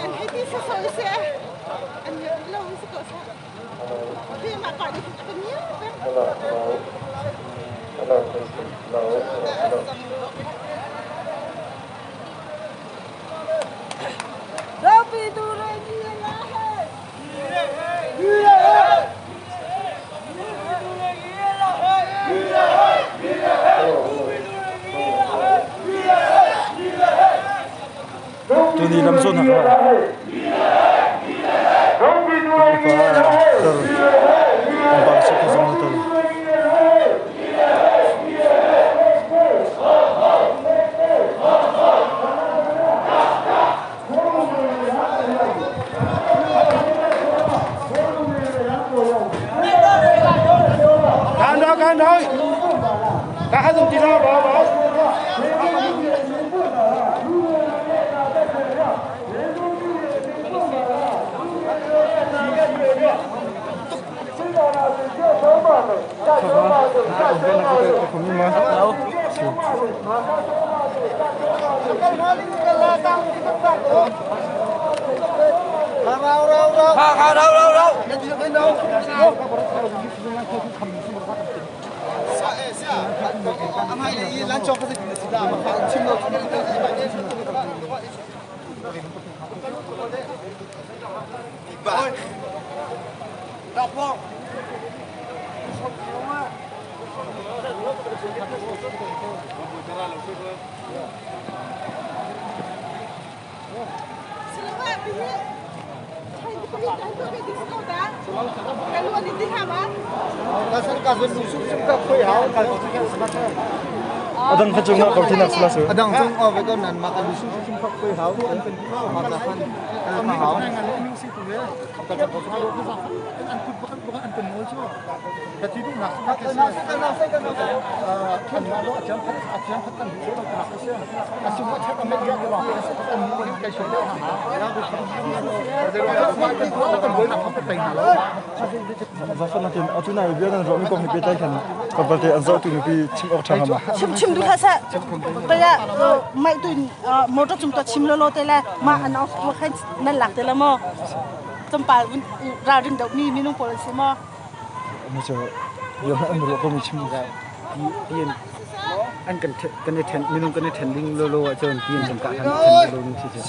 An hei ti sawsawh i seh. An lo si ko seh. Khi mah pa nih a kan ngiar peng. Rapi tu re ni la he. Tuni lamzawn ah upa tar pangpang suk zong na tel. Kan rồi, kan rồi. Các dùng chỉ lo bỏ bỏ. Adang kha cung ah ko thinak sila su. Adang cung a ve ko nan ma ka lu su su phak khoi hau an kan ma ka khan an hau. Zafanak in atu nai bia nan ruahmi kong hi pehtlai khan tlawmpal an zohtu mipi chim awk ṭha hnga ma? Chim chim duh hlah seh. Paya mai tu motor cung to chim lolo te le ma announce tu khan nan lak te la maw? Tlawmpal ralrin deuh mi minung pawl an si maw? Ano cu bia an ruah ko mi chim Pian an kan kan i then minung kan i then ding lolo ahcun pian kan kah han then lolo ning si cu.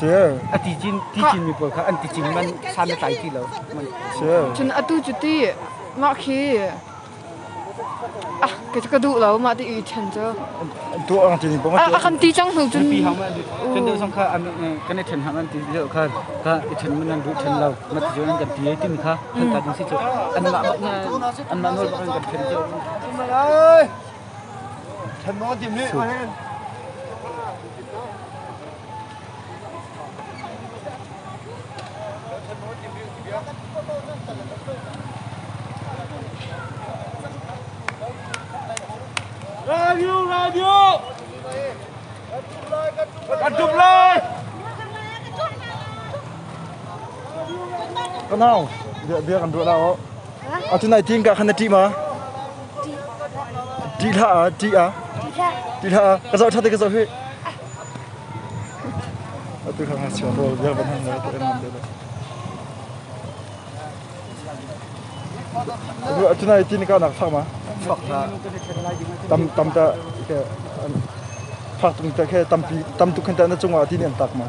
A ti cin ti cin mi pawl kha an ti cin man san a tlai ti lo. Cun atu cu ti mah khi ah ka ka duh lo mah ti i then cu. Tu ang ti ni pom A kan ti cang hnu cun Pi hang ma kan deuh song kha kan i then hang an ti deuh kha ka i then man an duh then lo ma ti an kan ti ai ti mi kha kan ta ding si cu an mah an mah nawl bak an kan then cu. Then mo tim ni. Radio radio Kan tuk lai Kanau bia bia kan ruah la o. Atu nai ting ka khan na ṭih ma? Ṭih hlah ah ṭih ah. Ṭih hlah ah ka zoh ṭha te ka zoh hi. Atu kha ngakchia rawl bia ban hang la te kan de. Atu nai tin ka nak phak ma? Tam tam ta ke phak tung ta ke tampi tam tuk khan ta na cungah tin an tak ma.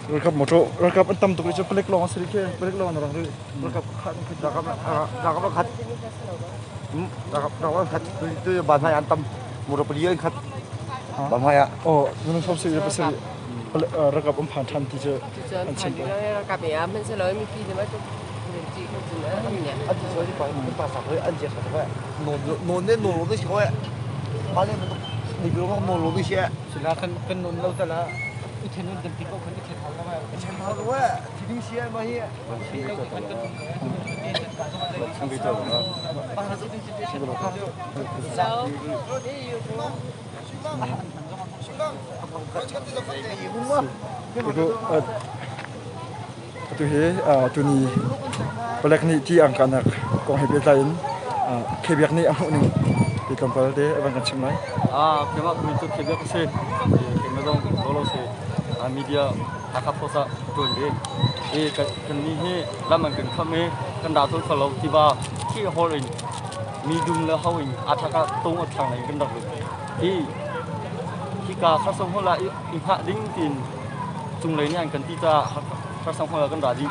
Ralkap motor ralkap an tam tuk i cu palek lawng a si rih khi palek lawng an rang rih ralkap khat ralkap ralkap khat ralkap ralkap khat tu ban hai an tam motor pali an khat ban hai ah oh minung som si pasarih ralkap an phan than ti cu an chim ko ralkap e am se loi mipi ne ma tu ti ko cun an ne an ti soi pa pa sa hoi an je sa hoi no no ne no lo si hoi ma le ni bi no no lo si Sila kan kan non lo tala i then un kan ti ko kan i then hau lo then hau lo ti ding si ma hi Atu hi tuni palek nih ti ang kahnak kong he pehtlai in Khebiak nih a hmuh ning ti tlawmpal te a van kan chimh lai. Keimah ka min cu Khebiak a si. Keimah zong Lolo si. Media Hakha Post ah ka ṭuan ve. I kan nih hi lam an kan kham i kan ra tawn kho lo tiva khi hall in mi dum le ho in a thak ah tung a thlang lei kan rak lut. Hi hika kharsong hall ah i hngah ding tiin cunglei nih an kan ti caah kharsong hall ah kan ra dih.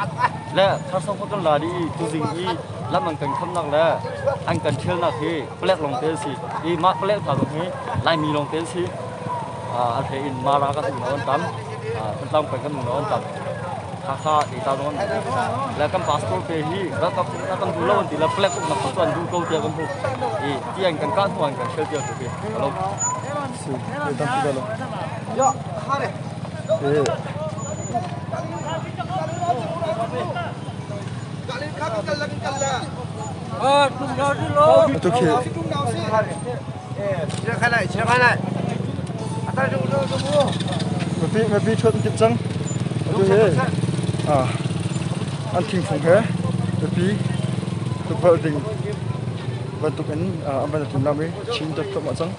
Le kharsong hall kan ra dih i tuzing i lam an kan khamnak le an kan ṭhialnak hi palek lawng te an si. I mah palek hna zong hi Laimi lawng te an si. A hlei in Mara kan unau an tam. Thantlang peng kan unau an tam. Hakha data zong an le kan pastor te hi ralkap a kan duh lo an ti le palek uknak cu an duh ko tiah kan hmuh. I ti an kan kah hnu an kan ṭhial tiah tu hi. Hello. Si, tam ti lo. Ya, hare. Eh. Atu khi Mipi mipi ṭhuat an timh cang. Atu hi ah an thingfung he mipi tukvelh ding bantuk in an van i tim lam i chin tuk thluahmah cang.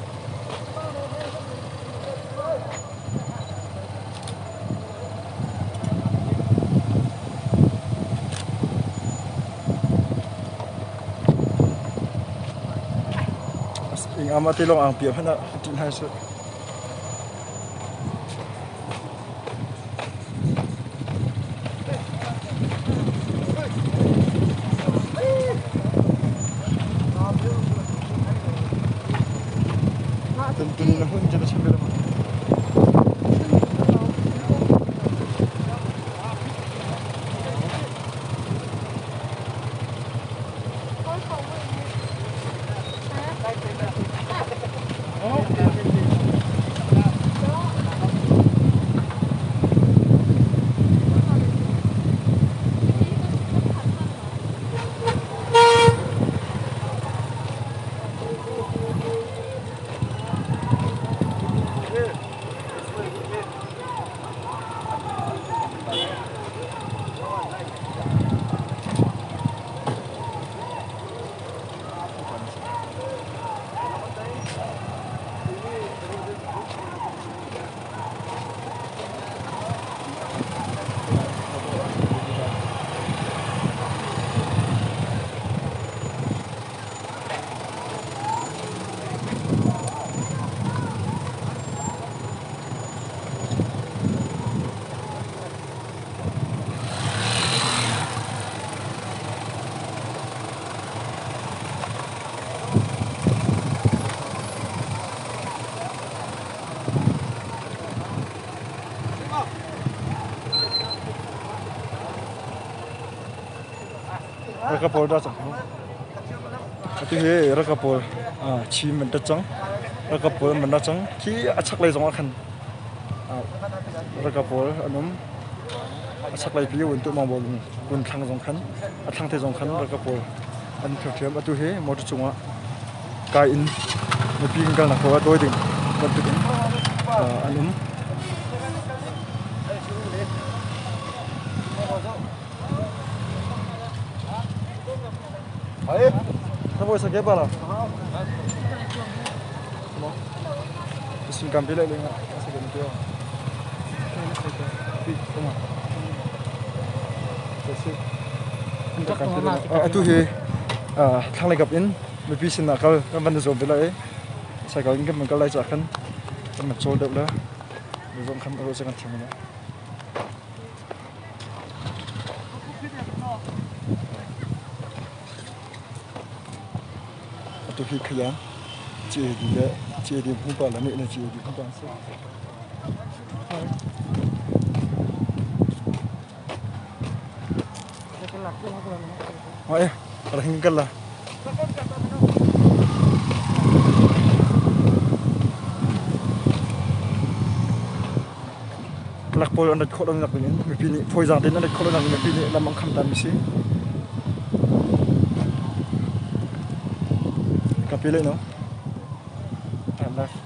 Amah te lawng ang piah hmanh ah ṭih hna seh. Tun na hun je chim bela. Ralkap pawl dah cang. Atu hi ralkap pawl chim an tat cang. Ralkap pawl an ra cang. Khi a chaklei zong ah khan ralkap pawl an um. A chaklei pi un tu mang bol kun thlang zong khan a thlang te zong khan ralkap pawl an ṭhiamṭhiam. Atu hi motor cungah kai in mipi kan kalnak paoh ah dawi ding bantuk in an um. Atu hi thlanglei kap in mipi sin ah kal kan van i zuam ve lai i cycle in kan van kal lai caah khan kan van cawl deuh le zong khan ruah cu kan thiam lai. Atu hi khayan CAD le CAD hmupa le nih le CAD hmupa an si. Ai, rahing kal la. Lak pawl an rat khawh lonak ding in mipi nih fawizaang tein an rat khawh lonak ding mipi nih lam an kham tan mi si. Ka pe le no. Left.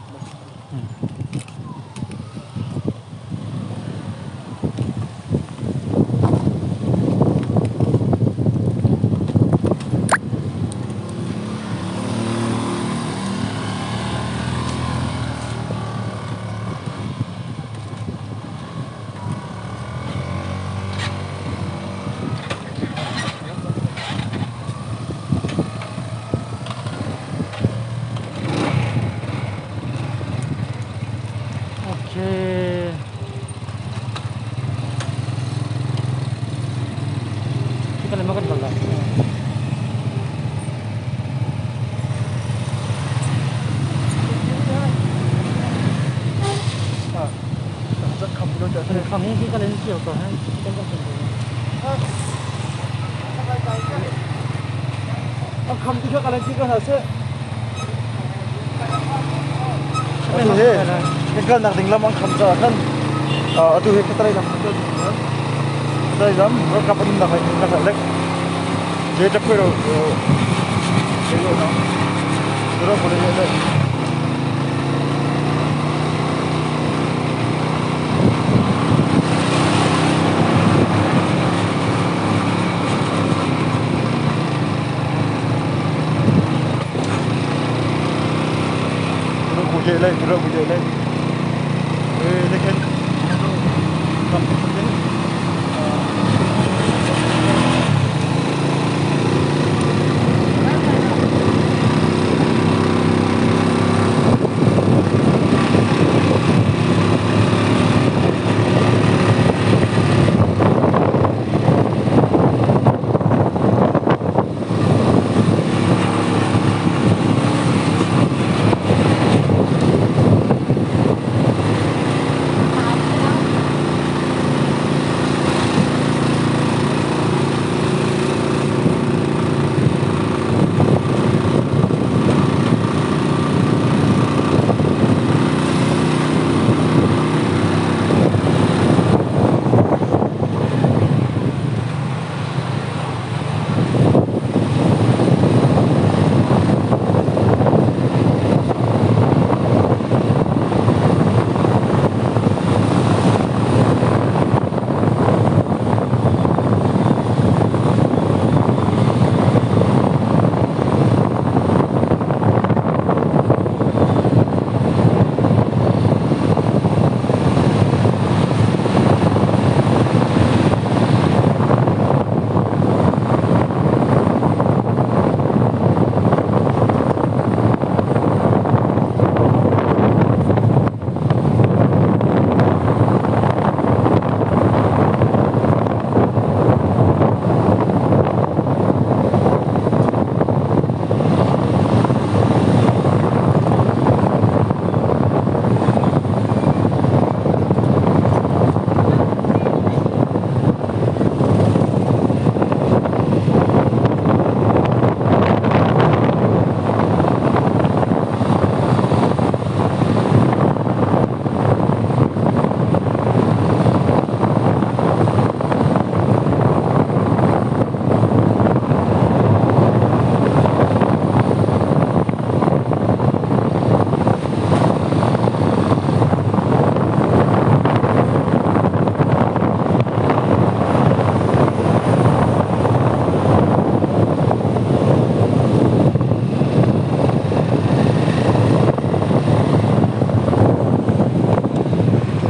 Okay. Kita lama kan kalau. Kham hi ka len chiao to ha. Kham ti ka len chi ka ha se. Atu hi kan kalnak ding lam an kham caah khan atu hi khatalei lam khatalei lam ralkap an umnak lei kan lek je tapui ro ro ko le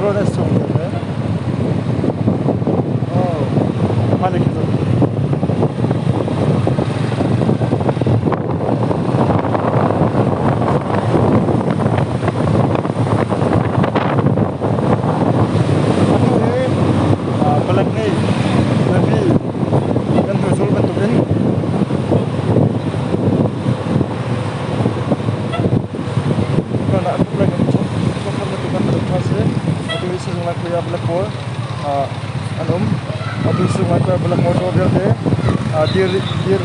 Rawn a sung le. Oh, hmai khi Atu hi palek nih mipi kan hnuzul bantukin Atu hi sizung lai khui ah palek pawl an um. Atu sizung lai khui ah palek motor vialte dir dir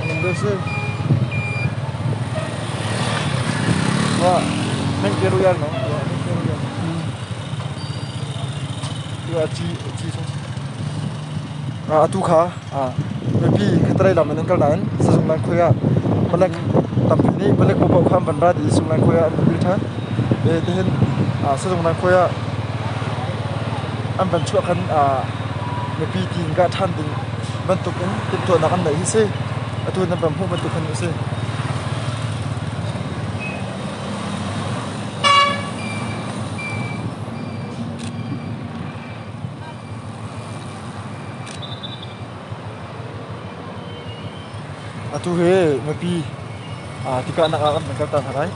in an um deuh si. Wah, neng ke royal no. Wah, neng ke royal. Wah, chi chi song. Atu kha mipi khatalei lam in an kal nain sazunglang khui ah palek tampi nih palek paohpaoh kha an van ra dih i sazunglang khui ah an van dir ṭhan. Tihin sazunglang khui ah an van chuah khan mipi ti in kah ṭhan ding bantuk in timhtuahnak an neih hi si. Atu nan van hmuh bantuk khan a si. Atu hi mipi tikahnak ah kan van kalter hna lai.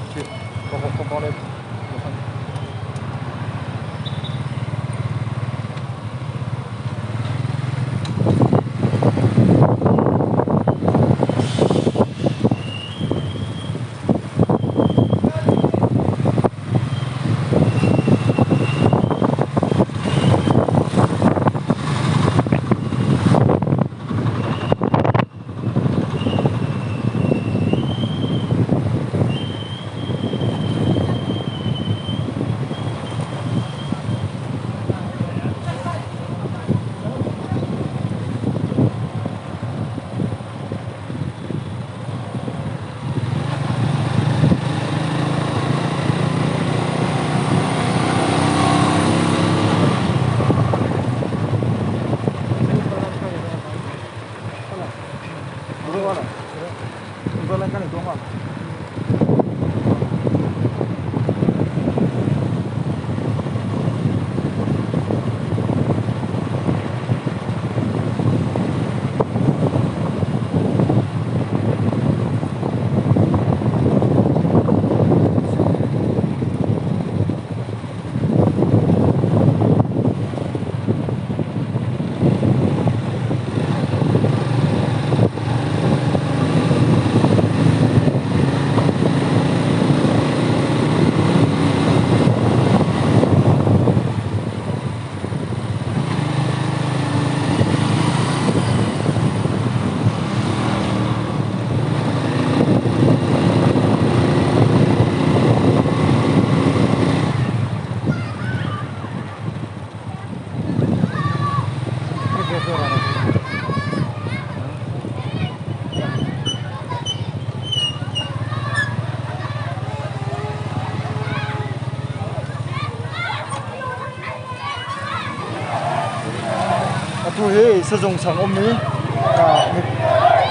Atu hi sazung sang ummi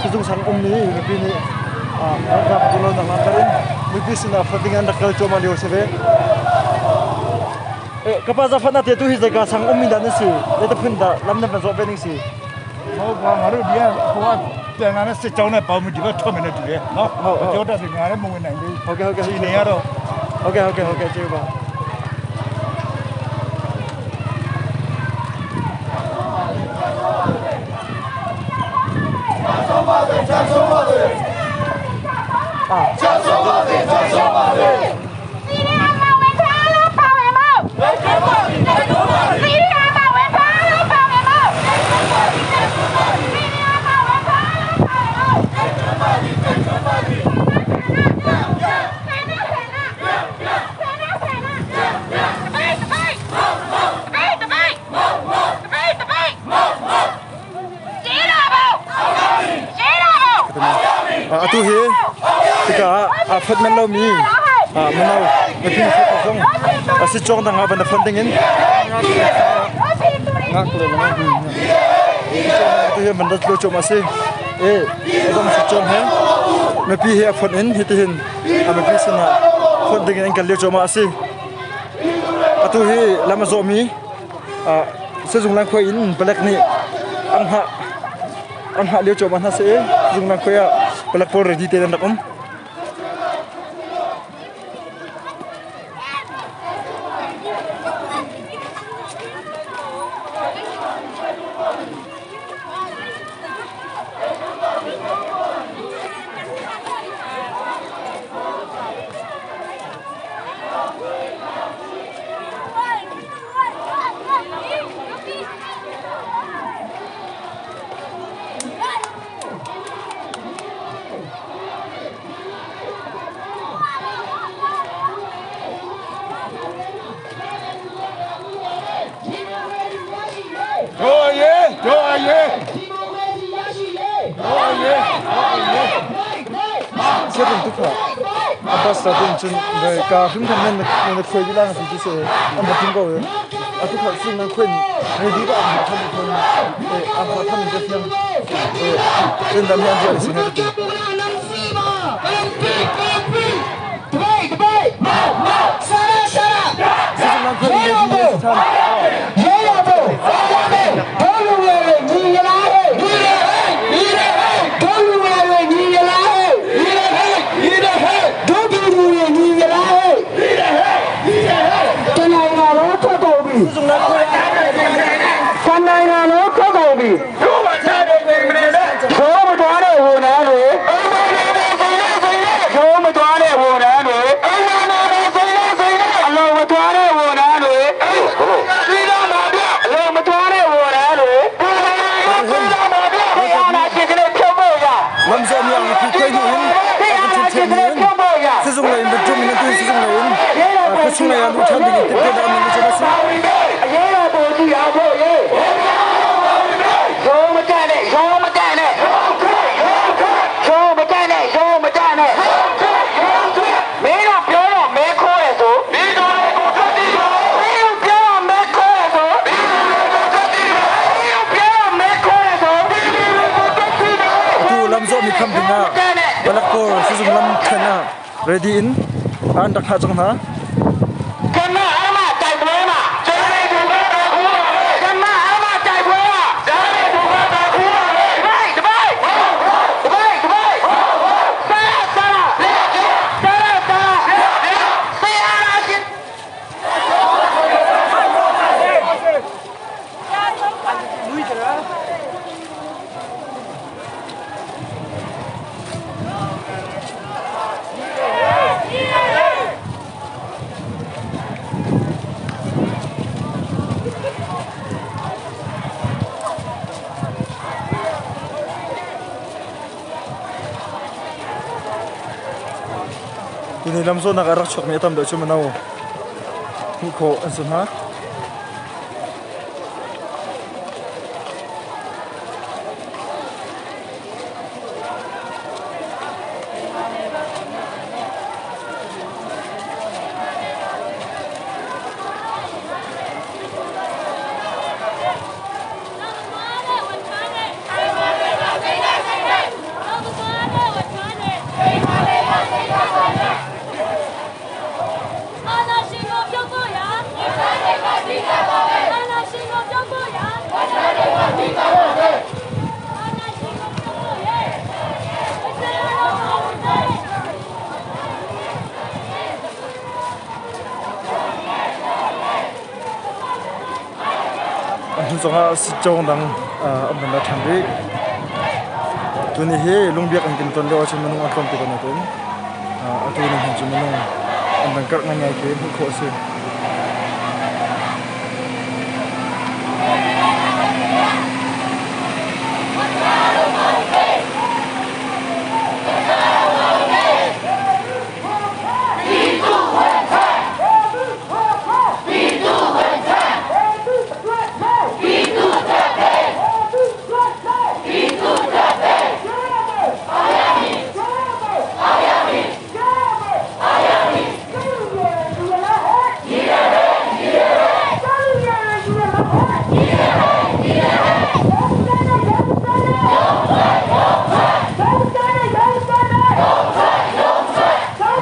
sazung sang ummi mipi nih ralkap duhlonak langhter in mipi sinah fat ding an rak kal cuahmah lio a si ve. Ka pa zafat na te tu hi zeika sang ummi dah na si? Zei phun dah lam na van zawh ve ning si? Okay okay. Okay okay okay ကျေးပါ Atu hi hika ah aa fonh manh lomi mino mipi zong a si cawng dang ah van i fonh ding in ngak le atu hi van rat lo cuahmah a si. E adang si cawng he mipi he a fonh in hitihin a mipi sinah fonh ding in an kal lio cuahmah a si. Atu hi lam a zawhmi Sizung Langkhuai in palek nih an hngah an hngah lio cuahmah hna si i Sizung Langkhuai ah palek pawl ready tein an rak um. A bus ta tin cun ka hrim khan nan na khuai dih la na ti ti si an va thim ko e atu kha sing nan khuai ready ba an tham thon e an kha tham te fiang e cun dam hi an ruah sin ti. Sizung lei in bedroom in an sizung lei in khuachung lei ah luh ṭhan ding in timhtuahnak an ngei a si. Atu lamzawh mi kham ding ah palek pawl sizung lam then ah ready in an rak hngah cang hna. Tuni lamzawhnak ah rak chuakmi a tam deuh cu mino hmuh khawh an si hna. A hnu zongah sitcawng dang an van la ṭhan rih. Tuni hi lungbiak an kan ton lio ahcun minung an tlawm tuk nain atu ni hin cu minung an van karh ngaingai khi hmuh khawh a si.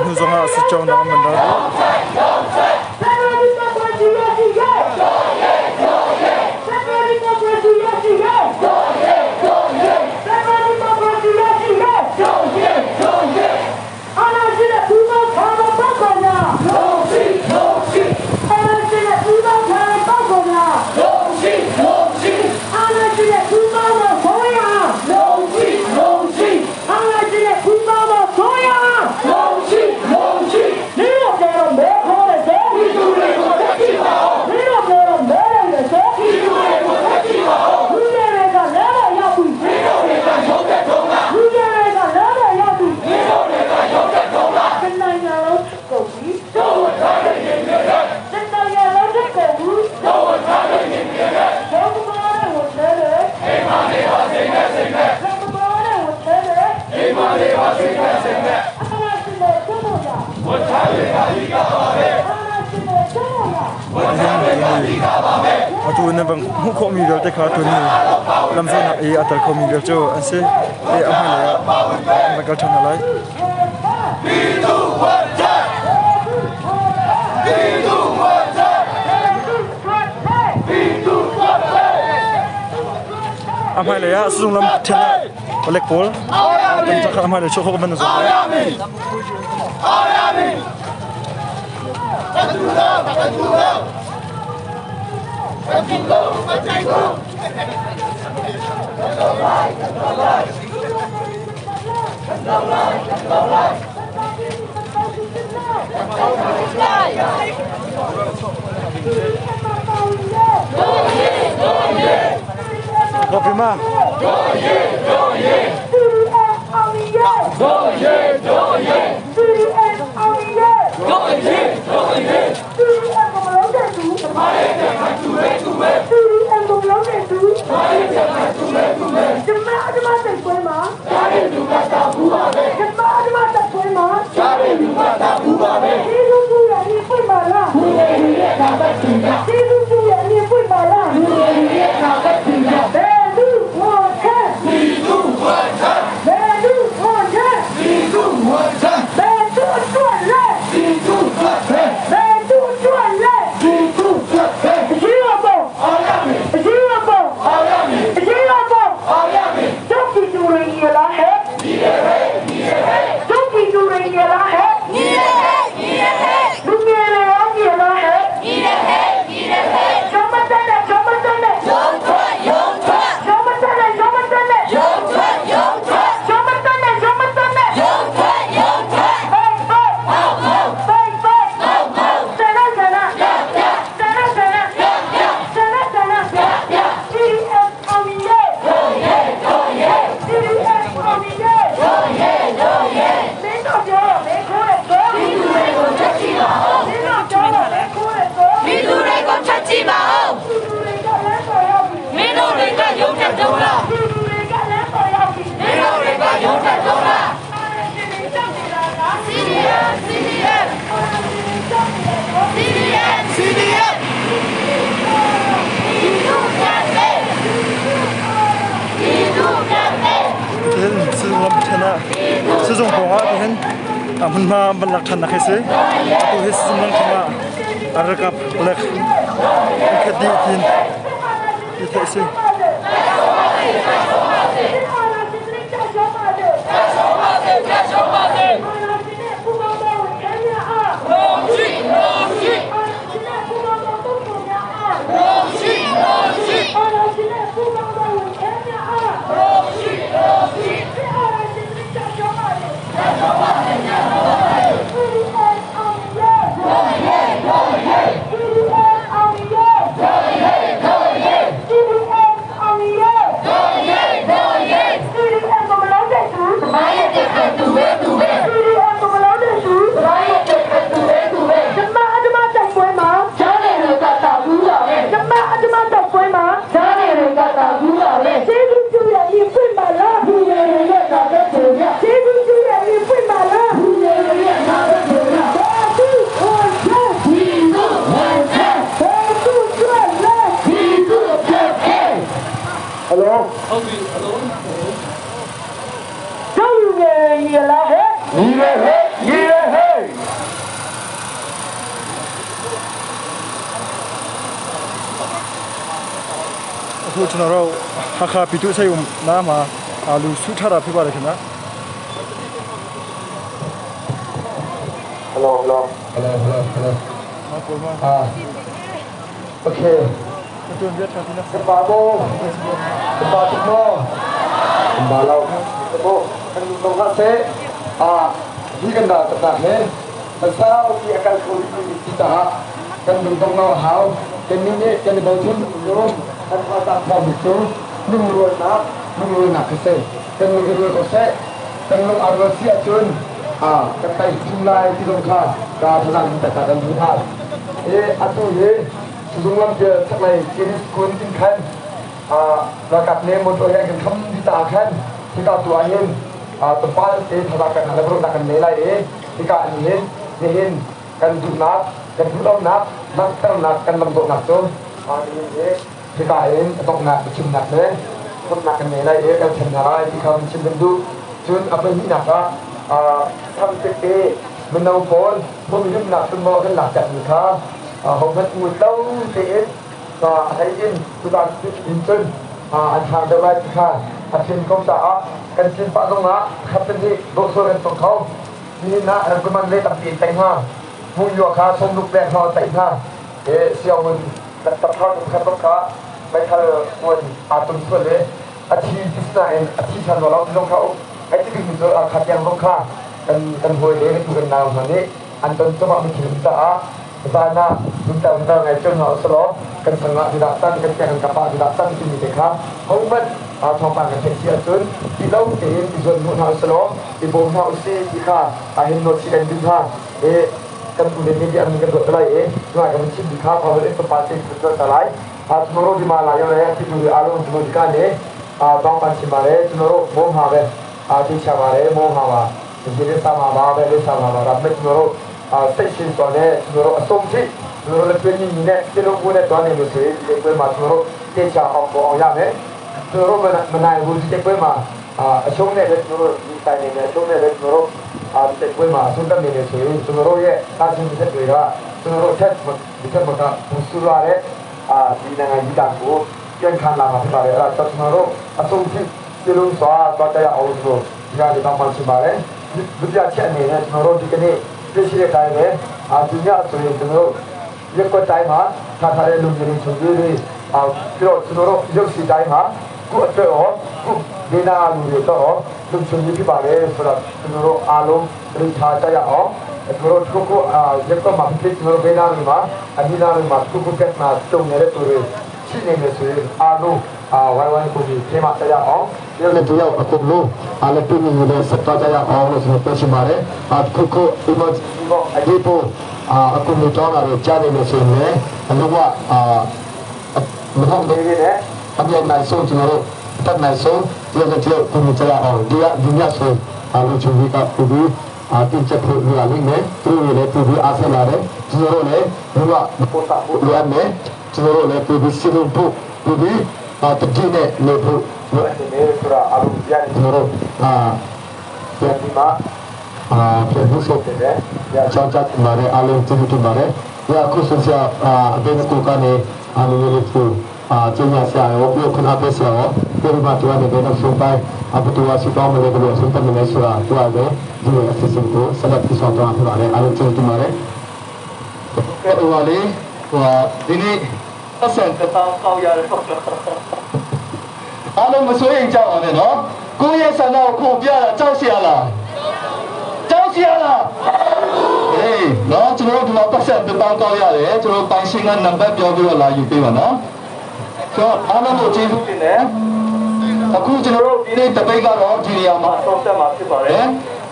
Hnu zongah sitcawng dang an van ra rih. Atu na bang hmuh khawhmi vialte kha tuni lamzawhnak i a tel khomi vial cu an si. I a hmailei ah an va kal ṭhan hna lai. A hmailei ah sizung lam ṭhen ah palek pawl kan cak a hmailei chuah khawh kan van na zong lai. Kopi ma. Sizung pawng ah tihin hmunhma van lak ṭhannak hi si. Atu hi sizung lam chung ah a ralkap palek an khat dih tiin ti theih a si. Aku chunaro Hakha pitu sayum na ma alu su thara phi ba khina Hello hello hello hello hello Ah okay Kan ba bo kan ba tuk maw kan ba lo bo kan lu lo hlah seh ah hi kan ral taknak he kan sau ti a kal kho rih mi si caah kan lungdong lo a hau kan nih nih kan i bochan cu kan hmasa thawng cu lungrualnak lungrualnak khi si kan lung i rual ko seh kan lung aa rual si ahcun ah kan tai thum lai ti zong kha ka thazaang in tak kan duh hna i atu hi Zung lampial chaklei Kiris kun in khan ralkap nih motor he an kan kham dih caah khan hika tu ah hin tlawmpal te thazaang kan hal le kan nei lai i hika an hin nihin kan duhnak Kan duhlonak langhternak kan lamzawhnak cu nihin hi hika in a donghnak biachimnak le zumhnak kan ngei lai i kan ṭhen hna lai ti kha kan chim kan duh. Cun a pahnihnak ah thamtik i mino pawl humhimnak tuanvo kan lak piakmi kha hohmanh ngut lo tein a hlei in tutan in cun an hrang deuh lai ti kha a fian ko caah kan tlin pah zongah khat nih dawhsual kan tong kho. Nihin ah ramkulh le tampi in tei hna. Hmuh kha sawmruk pek hna an tlaih hna. E sianginn takthar pakhat bak kha meithal kuan aa tum sual i a thi ti sinain a thi ṭhan lo ti zong kha um. Ai ti bikmi cu kha tiang zong kha kan kan hawi le kan tu kan nau hna nih an ton cuahmah mi thil um caah zan ah zumter zumter ngai cio hna usalaw kan sang ah zidah can kan tiang kan kap ah zidah can timi te kha hohmanh thawngpang kan theih si ahcun ti lo tein i zuan hnawh hna usalaw i bawm hna usih ti kha ahhin nawlchih kan duh hna i kan pu le nih an kan ruat lai i cungai kan chim bi kha Paul in pa te kan ruat lai a tomorrow di ma la yo le ti tu alo tomorrow di ka ne a bang pan chim ma le tomorrow mo ha ve a ti cha ma le mo ha ma ti le sa ma ba ve le sa ma ba ram me tomorrow a sei sin so ne tomorrow a som chi tomorrow le pe ni ni ne ti lo bu ne to ne mu se ti ko ma tomorrow te cha ong bo ong ya me tomorrow ma nai bu ti ko ma အရှုံးနဲ့လည်းကျွန်တော်တို့ဒီတိုင်နေတယ်အရှုံးနဲ့လည်းကျွန်တော်တို့အာဒီပွဲမှာအဆုံးသတ်နေတယ်ဆိုရင်ကျွန်တော်တို့ရဲ့တာချင်းချက်တွေကကျွန်တော်တို့ထက်ဒီထက်မကပူဆူလာတဲ့အာဒီနိုင်ငံကြီးတာကိုပြန်ခံလာမှာဖြစ်ပါတယ်အဲ့ဒါကျွန်တော်တို့အဆုံးထိစီလုံးစွာသွားကြရအောင်ဆိုဒီကနေ့တော့မှရှိပါတယ်ဒုတိယချက်အနေနဲ့ကျွန်တော်တို့ဒီကနေ့ပြည့်ရှိတဲ့အတိုင်းပဲအာဒီညဆိုရင်ကျွန်တော်တို့ရက်ကွက်တိုင်းမှာထားထားတဲ့လူမျိုးတွေချုပ်ကြီးတွေအာပြီးတော့ကျွန်တော်တို့ရုပ်စီတိုင်းမှာကိုယ့်အတွက်ရောကိုဒေနာလူတွေတော့လုံခြုံရေးဖြစ်ပါတယ်ဆိုတော့ကျွန်တော်တို့အားလုံးသတိထားကြရအောင်ကျွန်တော်တို့ခုအာရက်ကွက်မှာဖြစ်ကျွန်တော်တို့ဘေးနာလူမှာအမိနာလူမှာခုခုကက်မှာတုံနေတဲ့သူတွေရှိနေမယ်ဆိုရင်အားလုံးအာဝိုင်းဝိုင်းကိုဒီဖေးမှကြရအောင် တယောက်နဲ့တယောက်အကုန်လုံးအားလည်းပြင်းနေလို့ဆက်သွားကြရအောင်လို့ဆိုတော့ပြောချင်ပါတယ်အခုခုဒီမှာအရေးပေါ်အာအခုမျိုးတောင်းလာတော့ကြားနေလို့ဆိုရင်လည်းအလုံးဝအာမဟုတ်နေတဲ့အမြဲနိုင်ဆုံးကျွန်တော်တို့တတ်နိုင်ဆုံးတယောက်နဲ့တယောက်ကိုကြရအောင်ဒီကဒီညဆိုအားလုံးချုပ်ပြီးကပူပြီးအာတင်ချက်ဖို့လိုရလိမ့်မယ်သူတို့လည်းပူပြီးအားဆက်လာတယ်ကျွန်တော်တို့လည်းဘုရားပို့တာဖို့လိုရမယ်ကျွန်တော်တို့လည်းပူပြီးစီလုံးဖို့ပူပြီးအာတတိနဲ့နေဖို့ လိုအပ်နေဆိုတာအလုံးပြ ကျွန်တော်တို့အာ ပြန်ပြီးမှ အာပြန်မှုဆို တယ် ရချောင်းချပါတယ်အားလုံးကျေးဇူးတင်ပါတယ်ရခုဆရာအာအဘယ်ကိုကနေအာလူလေးကိုအာကျင်းရဆရာရောပြခုနပြဆရာရောပြပါတော့လည်းဘယ်တော့ဆုံးပိုင်းအပတူဝါစီတောင်းမလို့ဘယ်လိုဆုံးတတ်မလဲဆိုတာတွေ့ရတယ်ဒီအစီအစဉ်ကိုဆက်လက်ပြီးဆောင်သွားဖြစ်ပါတယ်အားလုံးကျေးဇူးတင်ပါတယ် ကဲဟိုပါလေဟိုဒီနေ့ပတ်စံတစ်သောင်းကောက်ရတယ်ပေါ့နော် အားလုံးမစိုးရိမ်ကြပါနဲ့နော်ကိုယ့်ရဲ့ဆန္ဒကိုခုပြတာကြောက်เสียလားကြောက်เสียလားဟေးနော်ကျွန်တော်တို့ဒီမှာပတ်ဆက်တောင်းကောက်ရတယ်ကျွန်တော်ပိုင်ရှင်ကနံပါတ်ပြောပြီးတော့လာယူပေးပါနော်ကျွန်တော်အားလုံးကိုကျေးဇူးတင်တယ်အခုကျွန်တော်တို့ဒီနေ့တပိတ်ကတော့ဒီနေရာမှာ အဆုံးသတ်မှာဖြစ်ပါတယ်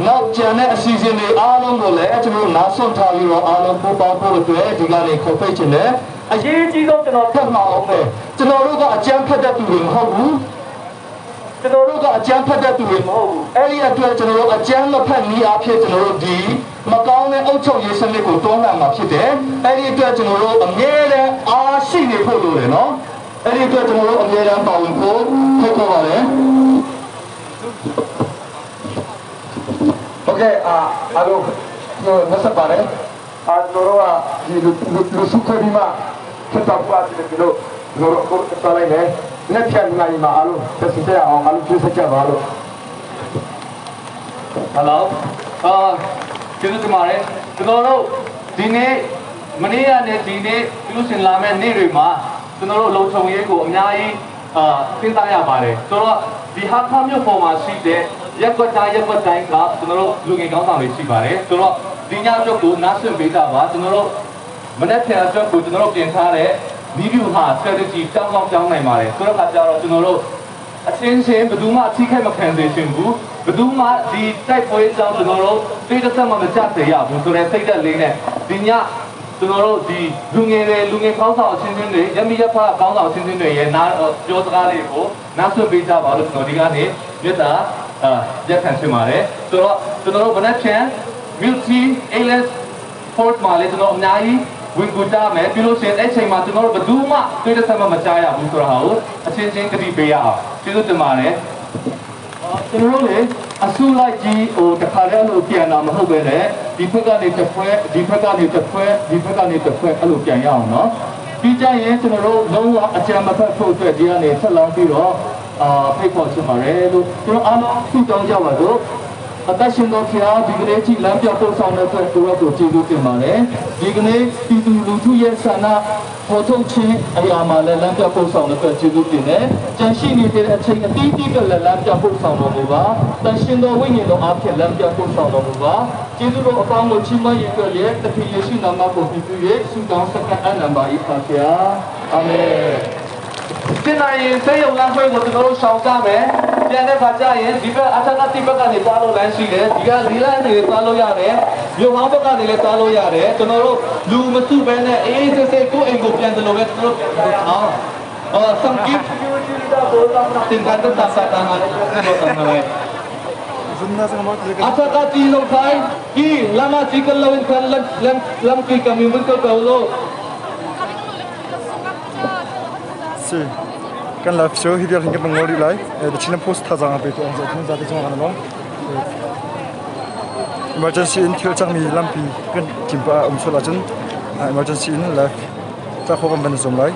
နောက်ကျန်တဲ့အစီအစဉ်တွေအားလုံးကိုလည်းကျွန်တော်တို့နားဆွန့်ထားပြီးတော့အားလုံးပို့ပေါင်းဖို့အတွက်ဒီကနေခေါ်ဖိတ်ခြင်းနဲ့ အရေးကြီးဆုံးကျွန်တော် ဖက်မှာအောင်ပဲကျွန်တော်တို့ကအကြမ်းဖက်တဲ့သူတွေမဟုတ်ဘူးကျွန်တော်တို့ကအကြမ်းဖက်တဲ့သူတွေမဟုတ်ဘူးအဲ့ဒီအတွက်ကျွန်တော်တို့အကြမ်းမဖက်နည်းအားဖြင့်ကျွန်တော်တို့ဒီမကောင်းတဲ့အုပ်ချုပ်ရေးစနစ်ကိုတွန်းလှန်မှာဖြစ်တယ်အဲ့ဒီအတွက်ကျွန်တော်တို့အမြဲတမ်းအားရှိနေဖို့လိုတယ်နော်အဲ့ဒီအတွက်ကျွန်တော်တို့အမြဲတမ်းပါဝင်ဖို့ဖိတ်ခေါ်ပါတယ် ဟုတ်ကဲ့အာအားလုံးနှုတ်ဆက်ပါတယ်အာကျွန်တော်တို့ကဒီလူလူစုခွဲပြီးမှဖြစ်တော့ပွားတယ်လို့ကျွန်တော်တို့အခုတော်လိုက်မယ်လက်ဖြတ်နိုင်မှာအားလုံးသက်စကြအောင်အားလုံးပြည့်စကြပါလို့ ဟယ်လိုအာကျေးဇူးတင်ပါတယ်ကျွန်တော်တို့ဒီနေ့မနေ့ကနဲ့ဒီနေ့ပြုလို့ရှင်လာမဲ့နေ့တွေမှာကျွန်တော်တို့လုံခြုံရေးကိုအများကြီးအာစဉ်းစားရပါတယ်ဆိုတော့ဒီဟာခါမြို့ပေါ်မှာရှိတဲ့ရက်ကွက်တိုင်းရက်ကွက်တိုင်းကကျွန်တော်တို့လူငယ်ကောင်းဆောင်တွေရှိပါတယ်ဆိုတော့ဒီညအတွက်ကိုနားဆွင့်ပေးကြပါကျွန်တော်တို့မနေ့ပြန်အတွက်ကိုကျွန်တော်တို့ပြင်ထားတဲ့ဒီဗျူဟာ strategy တောင်းကောင်းပြောင်းနိုင်ပါတယ်ဆိုတော့ခါကြတော့ကျွန်တော်တို့ အချင်းချင်းဘယ်သူမှအထိခိုက်မခံစေချင်ဘူးဘယ်သူမှဒီတိုက်ပွဲအကြောင်းကျွန်တော်တို့တိတ်တဆက်မှမကြစေရဘူးဆိုတဲ့စိတ်သက်လေးနဲ့ဒီညကျွန်တော်တို့ဒီလူငယ်တွေလူငယ်ကောင်းဆောင်အချင်းချင်းတွေရမီရဖကောင်းဆောင်အချင်းချင်းတွေရဲ့နားပြောစကားလေးကိုနားဆွပေးကြပါလို့ကျွန်တော်ဒီကနေမြတ်တာအာရက်ခံချင်ပါတယ်ဆိုတော့ကျွန်တော်တို့ဗနက်ဖြန် Multi ALS Fort မှာလည်းကျွန်တော်အများကြီး ဝင်ကူကြမယ်ပြီးလို့ရှိရင်အဲ့ချိန်မှာကျွန်တော်တို့ဘယ်သူမှတွေးတဲ့ဆက်မှမကြားရဘူးဆိုတာဟာကိုအချင်းချင်းကတိပေးရအောင်ကျေးဇူးတင်ပါတယ်ကျွန်တော်တို့လေအစုလိုက်ကြီးဟိုတခါတည်းအဲ့လိုပြန်လာမဟုတ်ပဲလေဒီဖက်ကနေတစ်ဖွဲဒီဖက်ကနေတစ်ဖွဲဒီဖက်ကနေတစ်ဖွဲအဲ့လိုပြန်ရအောင်နော်ပြီးကြရင်ကျွန်တော်တို့လုံးဝအကြံမဖက်ဖို့အတွက်ဒီကနေဆက်လောင်းပြီးတော့အာဖိတ်ခေါ်ချင်ပါတယ်လို့ကျွန်တော်အားလုံးဆုတောင်းကြပါစို့အသက်ရှင်တော်ဖျားဒီကနေ့ထိလမ်းပြပို့ဆောင်တဲ့အတွက်ကိုရောကိုကျေးဇူးတင်ပါတယ်ဒီကနေ့ပြည်သူလူထုရဲ့ဆန္ဒပေါ်ထုတ်ခြင်းအရာမှာလည်းလမ်းပြပို့ဆောင်တဲ့အတွက်ကျေးဇူးတင်တယ်။ကြံရှိနေတဲ့အချိန်အသီးသီးကလည်းလမ်းပြပို့ဆောင်တော်မူပါ။တန်ရှင်တော်ဝိညာဉ်တော်အားဖြင့်လမ်းပြပို့ဆောင်တော်မူပါ။ကျေးဇူးတော်အပေါင်းကိုချီးမွမ်းရအတွက်လည်းတခင်ယေရှုနာမကိုပြု၍ဆုတောင်းဆက်ကပ်အနံပါ၏ဖခင်။အာမင်။ပြင်နိုင်ရင်စေယုံလမ်းခွဲကိုကျွန်တော်တို့ရှောင်ကြမယ်။ပြန်တဲ့ခါကျရင်ဒီဘက်အထက်ကတိဘက်ကနေသွားလို့လမ်းရှိတယ်။ဒီကလီလန်းတွေသွားလို့ရတယ်။မြို့ဟောင်းဘက်ကနေလည်းသွားလို့ရတယ်။ကျွန်တော်တို့လူမစုဘဲနဲ့အေးဆေးဆေးကိုယ့်အိမ်ကိုပြန်တယ်လို့ပဲကျွန်တော်တို့ပြန်အောင်။အော် sangkip tingkatan tasatangan tangan Asa ka ti lo khai ki lama chi kan lo in khan lam lam lam ki kami mun ko ko lo Si kan live show hi biak hin kan ngol rih lai. The Chinland Post thazaang a petu ang zoh thung zate chung ah kan um. Emergency in thil cangmi lampi kan tim pah ah um sual ahcun emergency in live ca khawh kan van i zuam lai.